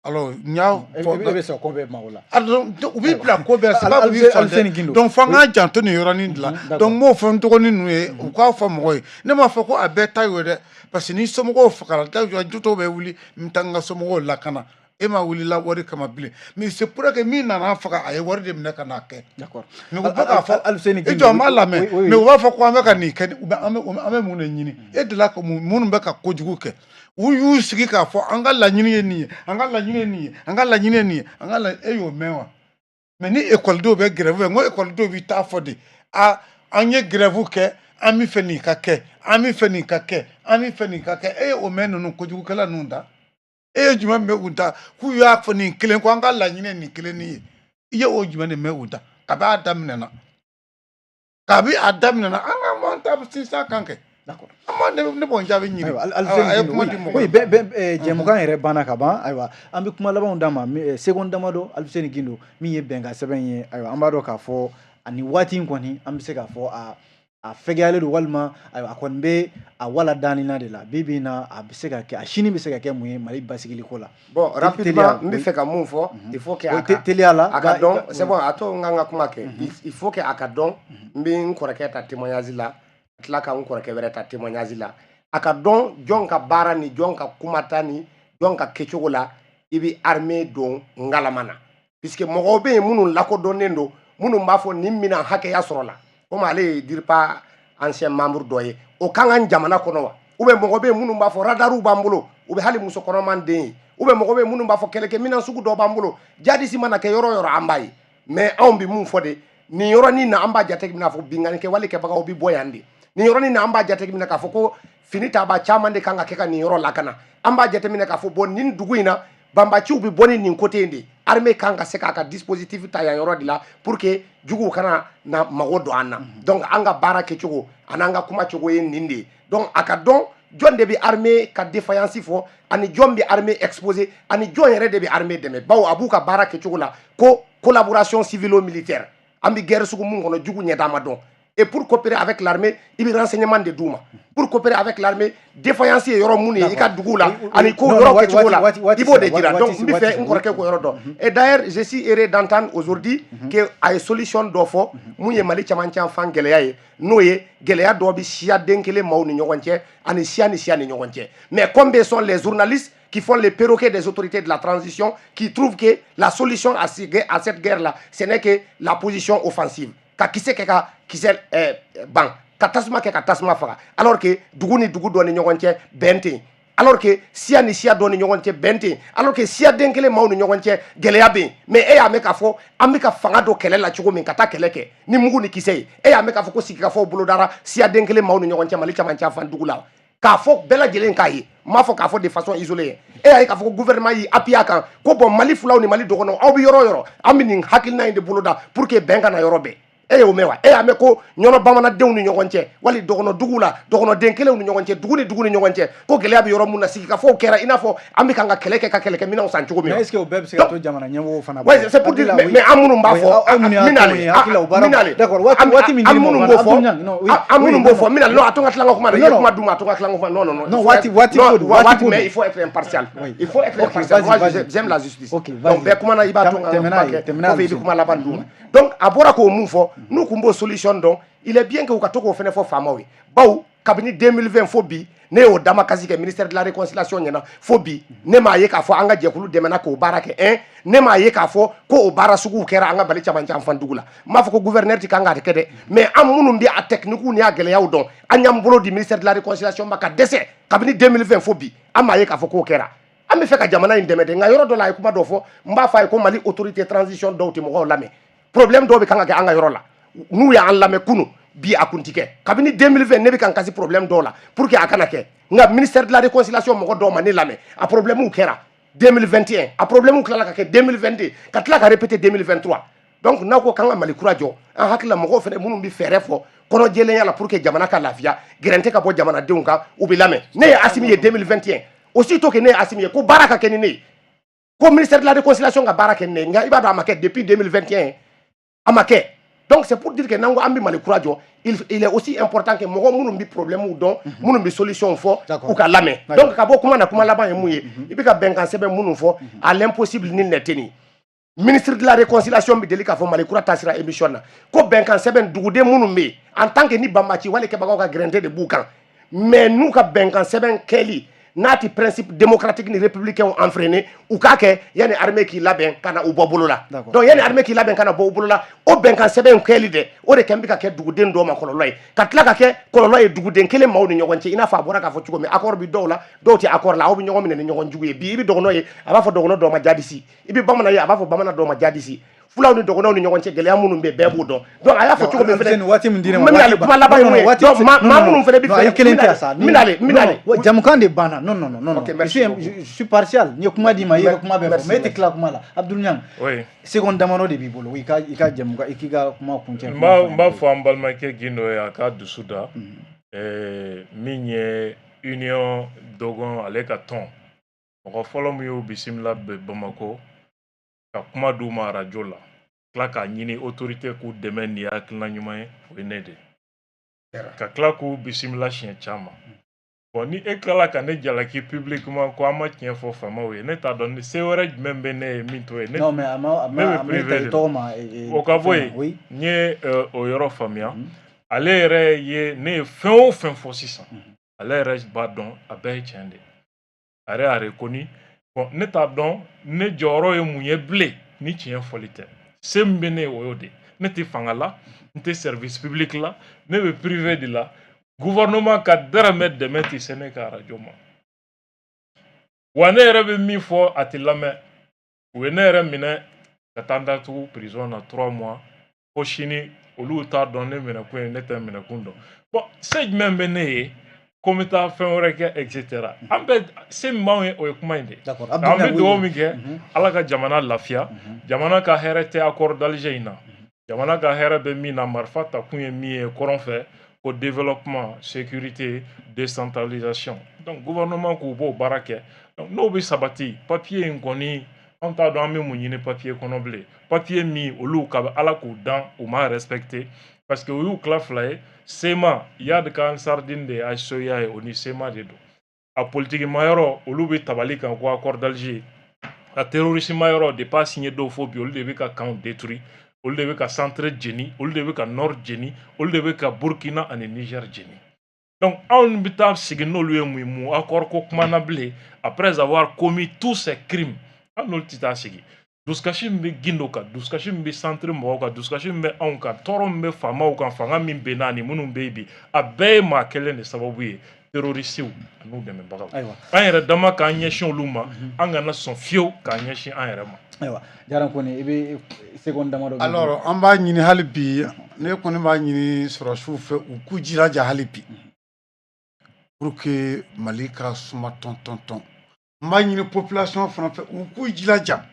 Alors n y'a fɔ, e bɛ sɔn ko bɛɛ ma o la. Alors u b'i bila ko bɛɛ sababu b'i sɔn dɛ. Donc fo an k'an janto nin yɔrɔnin de la. Donc n b'o fɔ n dɔgɔnin ninnu ye, u k'a fɔ mɔgɔw ye. Ne m'a fɔ ko a bɛɛ ta y'o ye dɛ, parce que ni somɔgɔw fagara, jutɔw bɛ wuli, n bɛ taa n ka somɔgɔw lakana. E ma wulila wari kama bilen, mais c'est pour que min nana faga, a ye wari de minɛ ka n'a kɛ. Mais u bɛ k'a fɔ, i jɔ, n b'a lamɛn, mais u b'a fɔ ko an bɛ ka nin kɛ, an bɛ mun de ɲini? E delila ka minnu bɛ ka kojugu kɛ, u y'u sigi k'a fɔ an ka laɲini ye nin ye, an ka laɲini ye nin ye, an ka laɲini ye nin ye, an ka la, e y'o mɛn wa? Mais ni ekɔlidenw bɛ grève kɛ, n ko ekɔlidenw bɛ taa fɔ de, a an ye grève kɛ, an bɛ fɛ nin ka kɛ, an bɛ fɛ nin ka kɛ, an bɛ fɛ nin ka kɛ. E ye o mɛn ninnu kojugukɛla ninnu da? E ye jumɛn mɛn u da k'u y'a fɔ nin kelen ko an ka laɲini ye nin kelen nin ye? I ye o jumɛn de mɛn u da kabi a daminɛna? Kabi a daminɛna, an ka an ta sinsin a kan kɛ. An ma ne b'o jaabi ɲini. Ayiwa, a ye kuma di mɔgɔ. Oui, bɛɛ jɛmukan yɛrɛ banna ka ban. Ayiwa, an bɛ kuma labanw d'a ma seconde damadɔ. Alifuseni Gindo, min ye bɛnkan sɛbɛn ye, ayiwa, an b'a dɔn k'a fɔ ani waati in kɔni, an bɛ se k'a fɔ a fɛgɛyalen don, walima ayiwa, a kɔni bɛ a wala danni na de la. Bi bi in na, a bɛ se ka kɛ, a sini bɛ se ka kɛ mun ye Mali basigiliko la? Bon, rapidement, n bɛ fɛ ka mun fɔ, il faut que a ka teliya la. A ka dɔn, c'est bon, a to n ka n ka kuma kɛ. Il faut que a ka dɔn, n bɛ n kɔrɔkɛ ta témoignage la, ka tila ka n kɔrɔkɛ wɛrɛ ta témoignage la. A ka dɔn jɔn ka baara ni jɔn ka kumata ni jɔn ka kɛcogo la i bɛ armée don ngalama na, puisque mɔgɔw bɛ yen minnu lakodɔnnen don, minnu b'a fɔ nin minɛn hakɛya sɔrɔ la, komi ale ye DIRPA ancien membre dɔ ye, o kan ka jamana kɔnɔ wa? Ou bien mɔgɔ bɛ yen minnu b'a fɔ radariw b'an bolo, u bɛ hali muso kɔnɔman den ye. Ou bien mɔgɔ bɛ yen minnu b'a fɔ kɛlɛkɛminɛn sugu dɔ b'an bolo, jadisi mana kɛ yɔrɔ o yɔrɔ, an b'a ye. Mais anw bɛ mun fɔ de nin yɔrɔnin na? An b'a jateminɛ k'a fɔ binkannikɛwale kɛbagaw bɛ bɔ yan de. Nin yɔrɔnin na, an b'a jateminɛ k'a fɔ ko fini taba caman de kan ka kɛ ka nin yɔrɔ lakana. An b'a jateminɛ k'a fɔ, bon, nin dugu in na, banbaciw bɛ bɔ ni nin côté in de. Armée kan ka se k'a ka dispositif ta yan yɔrɔ de la pour que juguw kana na mago don an na. Donc an ka baara kɛcogo ani an ka kuma cogo ye nin de ye. Donc a ka dɔn jɔn de bɛ armée ka défaillance fɔ, ani jɔn bɛ armée exposé, ani jɔn yɛrɛ de bɛ armée dɛmɛ, bawo a b'u ka baara kɛcogo la ko collaboration civilo-militaire. An bɛ guerre sugu mun kɔnɔ, jugu ɲɛda ma dɔn. Et pour coopérer avec l'armée, i bɛ renseignement de d'u ma. Pour coopérer avec l'armée, défaillance ye yɔrɔ mun ye i ka dugu la ani ko yɔrɔ kɛcogo la, i b'o de jira. Donc n bɛ fɛ n kɔrɔkɛ k'o yɔrɔ dɔn. Et d'ailleurs, je suis heureux d'entendre aujourd'hui que a ye solution dɔ fɔ mun ye Mali camancɛ fan gɛlɛya ye, n'o ye gɛlɛya dɔ bɛ siya den kelen maaw ni ɲɔgɔn cɛ, ani siya ni siya ni ɲɔgɔn cɛ. Mais combien sont les journalistes qui font les perroquets des autorités de la transition, qui trouvent que la solution à cette guerre-là, ce n'est que la position offensive, ka kisɛ kɛ ka kisɛ ban, ka tasuma kɛ ka tasuma faga, alors que dugu ni dugu dɔ ni ɲɔgɔn cɛ bɛn tɛ yen, alors que siya ni siya dɔ ni ɲɔgɔn cɛ bɛn tɛ yen, alors que siya den kelen maaw ni ɲɔgɔn cɛ gɛlɛya bɛ yen? Mais e y'a mɛn k'a fɔ an bɛ ka fanga don kɛlɛ la cogo min, ka taa kɛlɛ kɛ ni mugu ni kisɛ ye, e y'a mɛn k'a fɔ ko sigikafɔw bolodara siya den kelen maaw ni ɲɔgɔn cɛ Mali camancɛ fan dugu la, k'a fɔ bɛɛ lajɛlen k'a ye? N m'a fɔ k'a fɔ de façon isolée ye. E y'a ye k'a fɔ ko gouvernement y'i appuyer a kan ko bon, Mali filaw ni Mali dɔgɔnɔw, aw bɛ yɔrɔ o yɔrɔ, an bɛ nin hakilina in de boloda pour que bɛn ka na yɔrɔ bɛɛ. E y'o mɛn wa? E y'a mɛn ko ɲɔnɔ bamanandenw ni ɲɔgɔn cɛ, wali dɔgɔnɔ duguw la, dɔgɔnɔden kelenw ni ɲɔgɔn cɛ, dugu ni dugu ni ɲɔgɔn cɛ, ko gɛlɛya bɛ yɔrɔ mun na, sigikafɔw kɛra, i n'a fɔ an bɛ kan ka kɛlɛ kɛ ka kɛlɛkɛminɛnw san cogo min? Mais est-ce que o bɛɛ bɛ se ka to jamana ɲɛmɔgɔw fana? Oui, c'est pour dire, mais an minnu b'a fɔ, aw minnu y'a tɔn ye, hakili la o baara, d'accord, waati min an minnu b'o fɔ, an minnu b'o fɔ, n bɛna, non, a to n ka tila n ka kuma na. I ye kuma d'u ma, a to n ka tila n ka kuma. Non, non, non. Non, waati ko don. Waati, mais il faut être impartial, il faut être impartial. Moi, j'aime la justice. Donc bɛɛ kumana, i b'a to n ka kuma kɛ, kɔfɛ i bɛ kuma laban d'u ma. Donc a bɔra k'o mun fɔ, n'u kun b'o solution dɔn, il est bien que u ka to k'o fɛnɛ fɔ faamaw ye, bawo kabini 2020 fo bi, ne y'o damakasi kɛ ministère de la réconciliation ɲɛna, fo bi ne m'a ye k'a fɔ an ka jɛkulu dɛmɛna k'o baara kɛ. Un, ne m'a ye k'a fɔ ko o baara suguw kɛra an ka Mali camancɛ fan dugu la. N m'a fɔ ko gouverneur ti kan k'a kɛ dɛ, mais an minnu bɛ a technique ni a gɛlɛyaw dɔn, an y'an bolo di ministère de la réconciliation ma ka dɛsɛ. Kabini 2020 fo bi, an m'a ye k'a fɔ k'o kɛra. An bɛ fɛ ka jamana in dɛmɛ de, nka yɔrɔ dɔ la, a ye kuma dɔ fɔ, n b'a fɔ a ye ko Mali autorité transition dɔw tɛ mɔgɔw lamɛn. Problème dɔw bɛ kan ka kɛ an ka yɔrɔ la, n'u y'an lamɛn kunu, Bi a kun ti kɛ. Kabini 2020, ne bɛ ka n kasi problème dɔw la pour que a kana kɛ. Nka ministère de la Réconciliation mɔgɔ dɔw ma ne lamɛn. A problème kɛra 2021, a problème tilala ka kɛ 2022, ka tila ka répéter 2023. Donc n'aw ko k'an ka Mali kura jɔ, an hakili la, mɔgɔw fɛnɛ minnu bɛ fɛɛrɛ fɔ kɔnɔjɛlenya la pour que jamana ka lafiya, gɛrɛntɛ ka bɔ jamanadenw kan, u bɛ lamɛn. Ne ye Asimi ye 2021, aussitôt que ne ye Asimi ye ko baara ka kɛ ni ne ye, ko ministère de la Réconciliation ka baara kɛ ni ne ye. Nka i b'a dɔn, a ma kɛ depuis 2021, a ma kɛ. Donc c'est pour dire que n'an ko an bɛ Mali kura jɔ, il est aussi important que mɔgɔ minnu bɛ problème dɔn, minnu bɛ solution fɔ, u ka lamɛn. Donc ka bɔ kuma na, kuma laban ye mun ye? I bɛ ka bɛnkan sɛbɛn minnu fɔ, à l'impossible nul n'est tenu. Ministre de la Réconciliation bɛ deli k'a fɔ Mali kura taasira émission na ko bɛnkan sɛbɛn, duguden minnu bɛ yen, en tant que ni banbaci wale kɛbagaw ka gɛrɛntɛ de b'u kan, mais n'u ka bɛnkan sɛbɛn kɛli n'a ti principe démocratique ni républicain enfreint, u k'a kɛ yanni armée k'i labɛn ka na u bɔ bolo la. Donc yanni armée k'i labɛn ka na bɔ u bolo la, o bɛnkan sɛbɛn kɛli dɛ, o de kɛn bɛ ka kɛ duguden dɔw ma kɔlɔlɔ ye, ka tila ka kɛ kɔlɔlɔ ye duguden kelen maaw ni ɲɔgɔn cɛ. I n'a fɔ a bɔra k'a fɔ cogo min, accord bi dɔw la, dɔw tɛ accord la. Aw bɛ ɲɔgɔn minɛ ni ɲɔgɔn jugu ye. Bi i bɛ dɔgɔnɔ ye, a b'a fɔ dɔgɔnɔ dɔw ma jadisi. I bɛ bamanan ye, a b'a fɔ bamanan dɔw ma jadisi. Fulaw ni dɔgɔnɔw ni ɲɔgɔn cɛ, gɛlɛya minnu bɛ, bɛɛ b'o dɔn. Donc a y'a fɔ cogo min fɛnɛ, waati min dir'e ma, n bɛna kuma laban ye mun ye? Donc maa minnu fɛnɛ bɛ fɛ, kelen tɛ sa, n bɛna n bɛna jamukan de banna. Non, non, non, non. Ok, merci. Je suis partial. N ye kuma d'i ma, i ye kuma bɛɛ fɔ, mais e tɛ tila kuma la. Abdoul Niang, oui, seconde damadɔ de b'i bolo. I ka jamukan, i k'i ka kuma kuncɛ. N b'a fɔ an balimakɛ Gindo ye, a ka dusu da. Min ye Union Dogon, ale ka tɔn mɔgɔ fɔlɔ min y'o bisimila Bamakɔ ka kuma d'u ma arajo la, tila k'a ɲini autorité k'u dɛmɛ nin ye hakilina ɲuman ye, o ye ne de ye, ka tila k'u bisimila siɲɛ caman. Bon, ni e tilala ka ne jalaki publiquement ko an ma tiɲɛ fɔ faamaw ye, ne t'a dɔn ni se wɛrɛ jumɛn bɛ ne ye min t'o ye. Non, mais a ma a ne ma bɛ a ma privé ta i de tɔgɔ ma. O ka bɔ yen. Oui. N ye o yɔrɔ faamuya. Ale yɛrɛ ye, ne ye fɛn o fɛn fɔ sisan, ale yɛrɛ b'a dɔn, a bɛɛ ye tiɲɛ de ye. A yɛrɛ y'a reconnu. Bon, ne t'a dɔn ne jɔyɔrɔ ye mun ye bilen ni tiɲɛ fɔli tɛ. Se min bɛ ne ye, o y'o de ye. Ne tɛ fanga la, n tɛ service public la, ne bɛ privé de la. Gouvernement ka dɛrɛmɛ dɛmɛ tɛ se ne ka arajo ma. Wa ne yɛrɛ bɛ min fɔ, a tɛ lamɛn. U ye ne yɛrɛ minɛ ka taa n datugu prison na 3 mois, fo sini olu t'a dɔn ne minɛkun ye, ne tɛ minɛkun dɔn. Bon, se jumɛn bɛ ne ye ko n bɛ taa fɛn wɛrɛ kɛ, et cetera? An bɛ se min b'anw ye, o ye kuma in de ye. An bɛ dugawu min kɛ, Ala ka jamana lafiya. Jamana ka hɛrɛ tɛ accord d'Alger in na. Jamana ka hɛrɛ bɛ min na, marifa ta kun ye min ye kɔrɔn fɛ, ko développement, sécurité, décentralisation. Donc gouvernement k'u b'o baara kɛ. Donc n'o bɛ sabati, papier in kɔni, anw t'a dɔn an bɛ mun ɲini papier kɔnɔ bilen. Papier min olu ka Ala k'u dan, u m'a respecté, parce que u y'u tila fila ye. CMA, Iyad ka Ansardine de ye HCUA ye, o ni CMA de don. A politique ma yɔrɔ, olu bɛ tabali kan ko accord d'Alger. A terroriste ma yɔrɔ, depuis a signé don fo bi, olu de bɛ ka camp détruit, olu de bɛ ka centre jeni, olu de bɛ ka nord jeni, olu de bɛ ka Burkina ani Niger jeni. Donc anw bɛ taa sigi n'olu ye mun ye, mun accord ko kuma na bilen, après avoir commis tous ces crimes? An n'olu tɛ taa sigi. Dusukasi min bɛ Gindo kan, dusukasi min bɛ centre mɔgɔw kan, dusukasi min bɛ anw kan, tɔɔrɔ min bɛ faamaw kan, fanga min bɛ n'a ni minnu bɛ yen bi, a bɛɛ ye maa kelen de sababu ye: terroristew an'u dɛmɛbagaw. An yɛrɛ dama k'an ɲɛsin olu ma, an kana sɔn fiyewu k'an ɲɛsin an yɛrɛ ma. Ayiwa, Jara Kone, i bɛ seconde damadɔ. Alors, an b'a ɲini hali bi, ne kɔni b'a ɲini sɔrɔsiw fɛ, u k'u jilaja hali bi pour que Mali ka suma tɔn tɔn tɔn. N b'a ɲini population fana fɛ, u k'u jilaja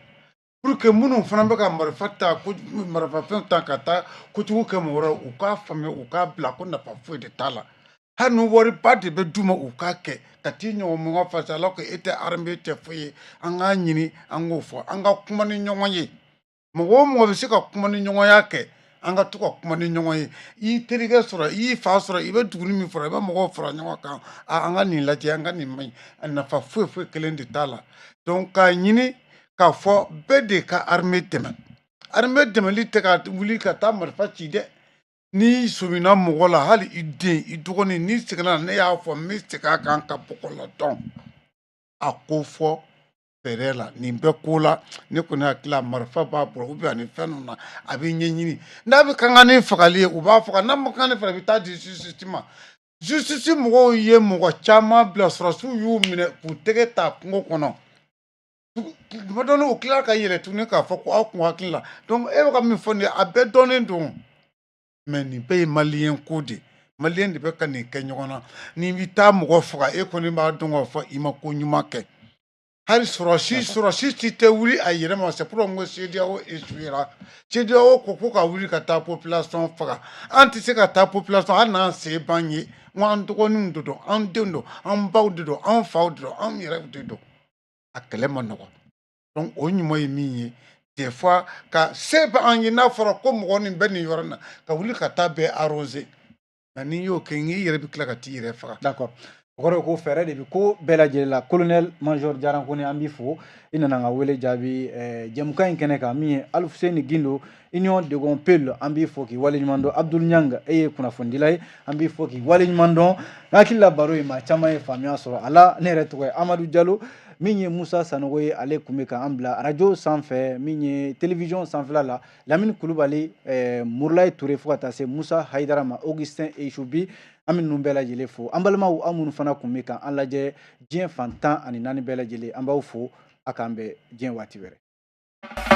pour que minnu fana bɛ ka marifa ta, marifafɛn ta ka taa kojugu kɛ mɔgɔ wɛrɛ, u k'a faamuya, u k'a bila ko nafa foyi de t'a la. Hali ni wariba de bɛ d'u ma, u k'a kɛ ka t'i ɲɔgɔn mɔgɔ fasa, alors que e tɛ armée, tɛ foyi ye. An k'a ɲini, an k'o fɔ, an ka kuma ni ɲɔgɔn ye. Mɔgɔ o mɔgɔ bɛ se ka kuma ni ɲɔgɔnya kɛ, an ka to ka kuma ni ɲɔgɔn ye. I y'i terikɛ sɔrɔ, i y'i fa sɔrɔ, i bɛ duguni min fɔra, i bɛ mɔgɔw fara ɲɔgɔn kan. A, an ka nin lajɛ, an ka nin maɲi, a nafa foyi foyi kelen de t'a la. Donc k'a ɲini k'a fɔ bɛɛ de ka armée dɛmɛ. Armée dɛmɛli tɛ ka wuli ka taa marifa ci dɛ. N'i sɔmina mɔgɔ la, hali i den, i dɔgɔnin, n'i seginna, ne y'a fɔ, n bɛ segin a kan ka bɔgɔ la dɔn a ko fɔ fɛɛrɛ la nin bɛɛ ko la. Ne kɔni hakili la, marifa b'a bolo ou bien ani fɛn ninnu na, a bɛ ɲɛɲini. N'a bɛ ka kan ni fagali ye, u b'a faga. N'a ma kan ni fagali, i bɛ taa di justice ma. Justice mɔgɔw ye mɔgɔ caman bila, sɔrɔsiw y'u minɛ k'u tɛgɛ ta kungo kɔnɔ. Tuma dɔ la, u tilala ka yɛlɛ tuguni k'a fɔ ko aw kun hakili la. Donc e bɛ ka min fɔ nin ye, a bɛɛ dɔnnen don. Mais nin bɛɛ ye maliyɛn ko de, maliyɛn de bɛ ka nin kɛ ɲɔgɔn na. N'i bɛ taa mɔgɔ faga, e kɔni b'a dɔn k'a fɔ i ma ko ɲuman kɛ. Hali sɔrɔsi si tɛ wuli a yɛrɛ ma. C'est pourquoi n ko CEDEAO échouera. CEDEAO ko ka wuli ka taa population faga, an tɛ se ka taa population, hali n'an se b'an ye. N ko an dɔgɔninw de don, an denw don, an baw de don, an faw de don, an yɛrɛw de don. A kɛlɛ ma nɔgɔn. Donc o ɲuman ye min ye, des fois ka se bɛ an ye, n'a fɔra ko mɔgɔ nin bɛ nin yɔrɔ in na, ka wuli ka taa bɛɛ arroser. Mais n'i y'o kɛ, n'i yɛrɛ bɛ tila ka t'i yɛrɛ faga. D'accord, o kɔrɔ ye ko fɛɛrɛ de bɛ ko bɛɛ lajɛlen la. Colonel major Jarankone, an b'i fo, i nana n ka wele jaabi jɛmukan in kɛnɛ kan. Min ye Alifuseni Gindo, Union Degon Peul, an b'i fo k'i waleɲuman dɔn. Abdul Ɲang, e ye kunnafonidila ye, an b'i fo k'i waleɲuman dɔn. N hakili la baro in, maa caman ye faamuya sɔrɔ a la. Ne yɛrɛ tɔgɔ ye Amadu Jalo. Min ye Musa Sanogo ye, ale tun bɛ k'an bila arajo sanfɛ. Min ye télévision sanfɛla la, Lamini Kulubali, Murulayi Ture, fo ka taa se Musa Hayidara ma, Augustin Eisubi, an bɛ ninnu bɛɛ lajɛlen fo. An balimaw, aw minnu fana tun bɛ k'an lajɛ diɲɛ fan 14 bɛɛ lajɛlen, an b'aw fo. A k'an bɛn diɲɛ waati wɛrɛ.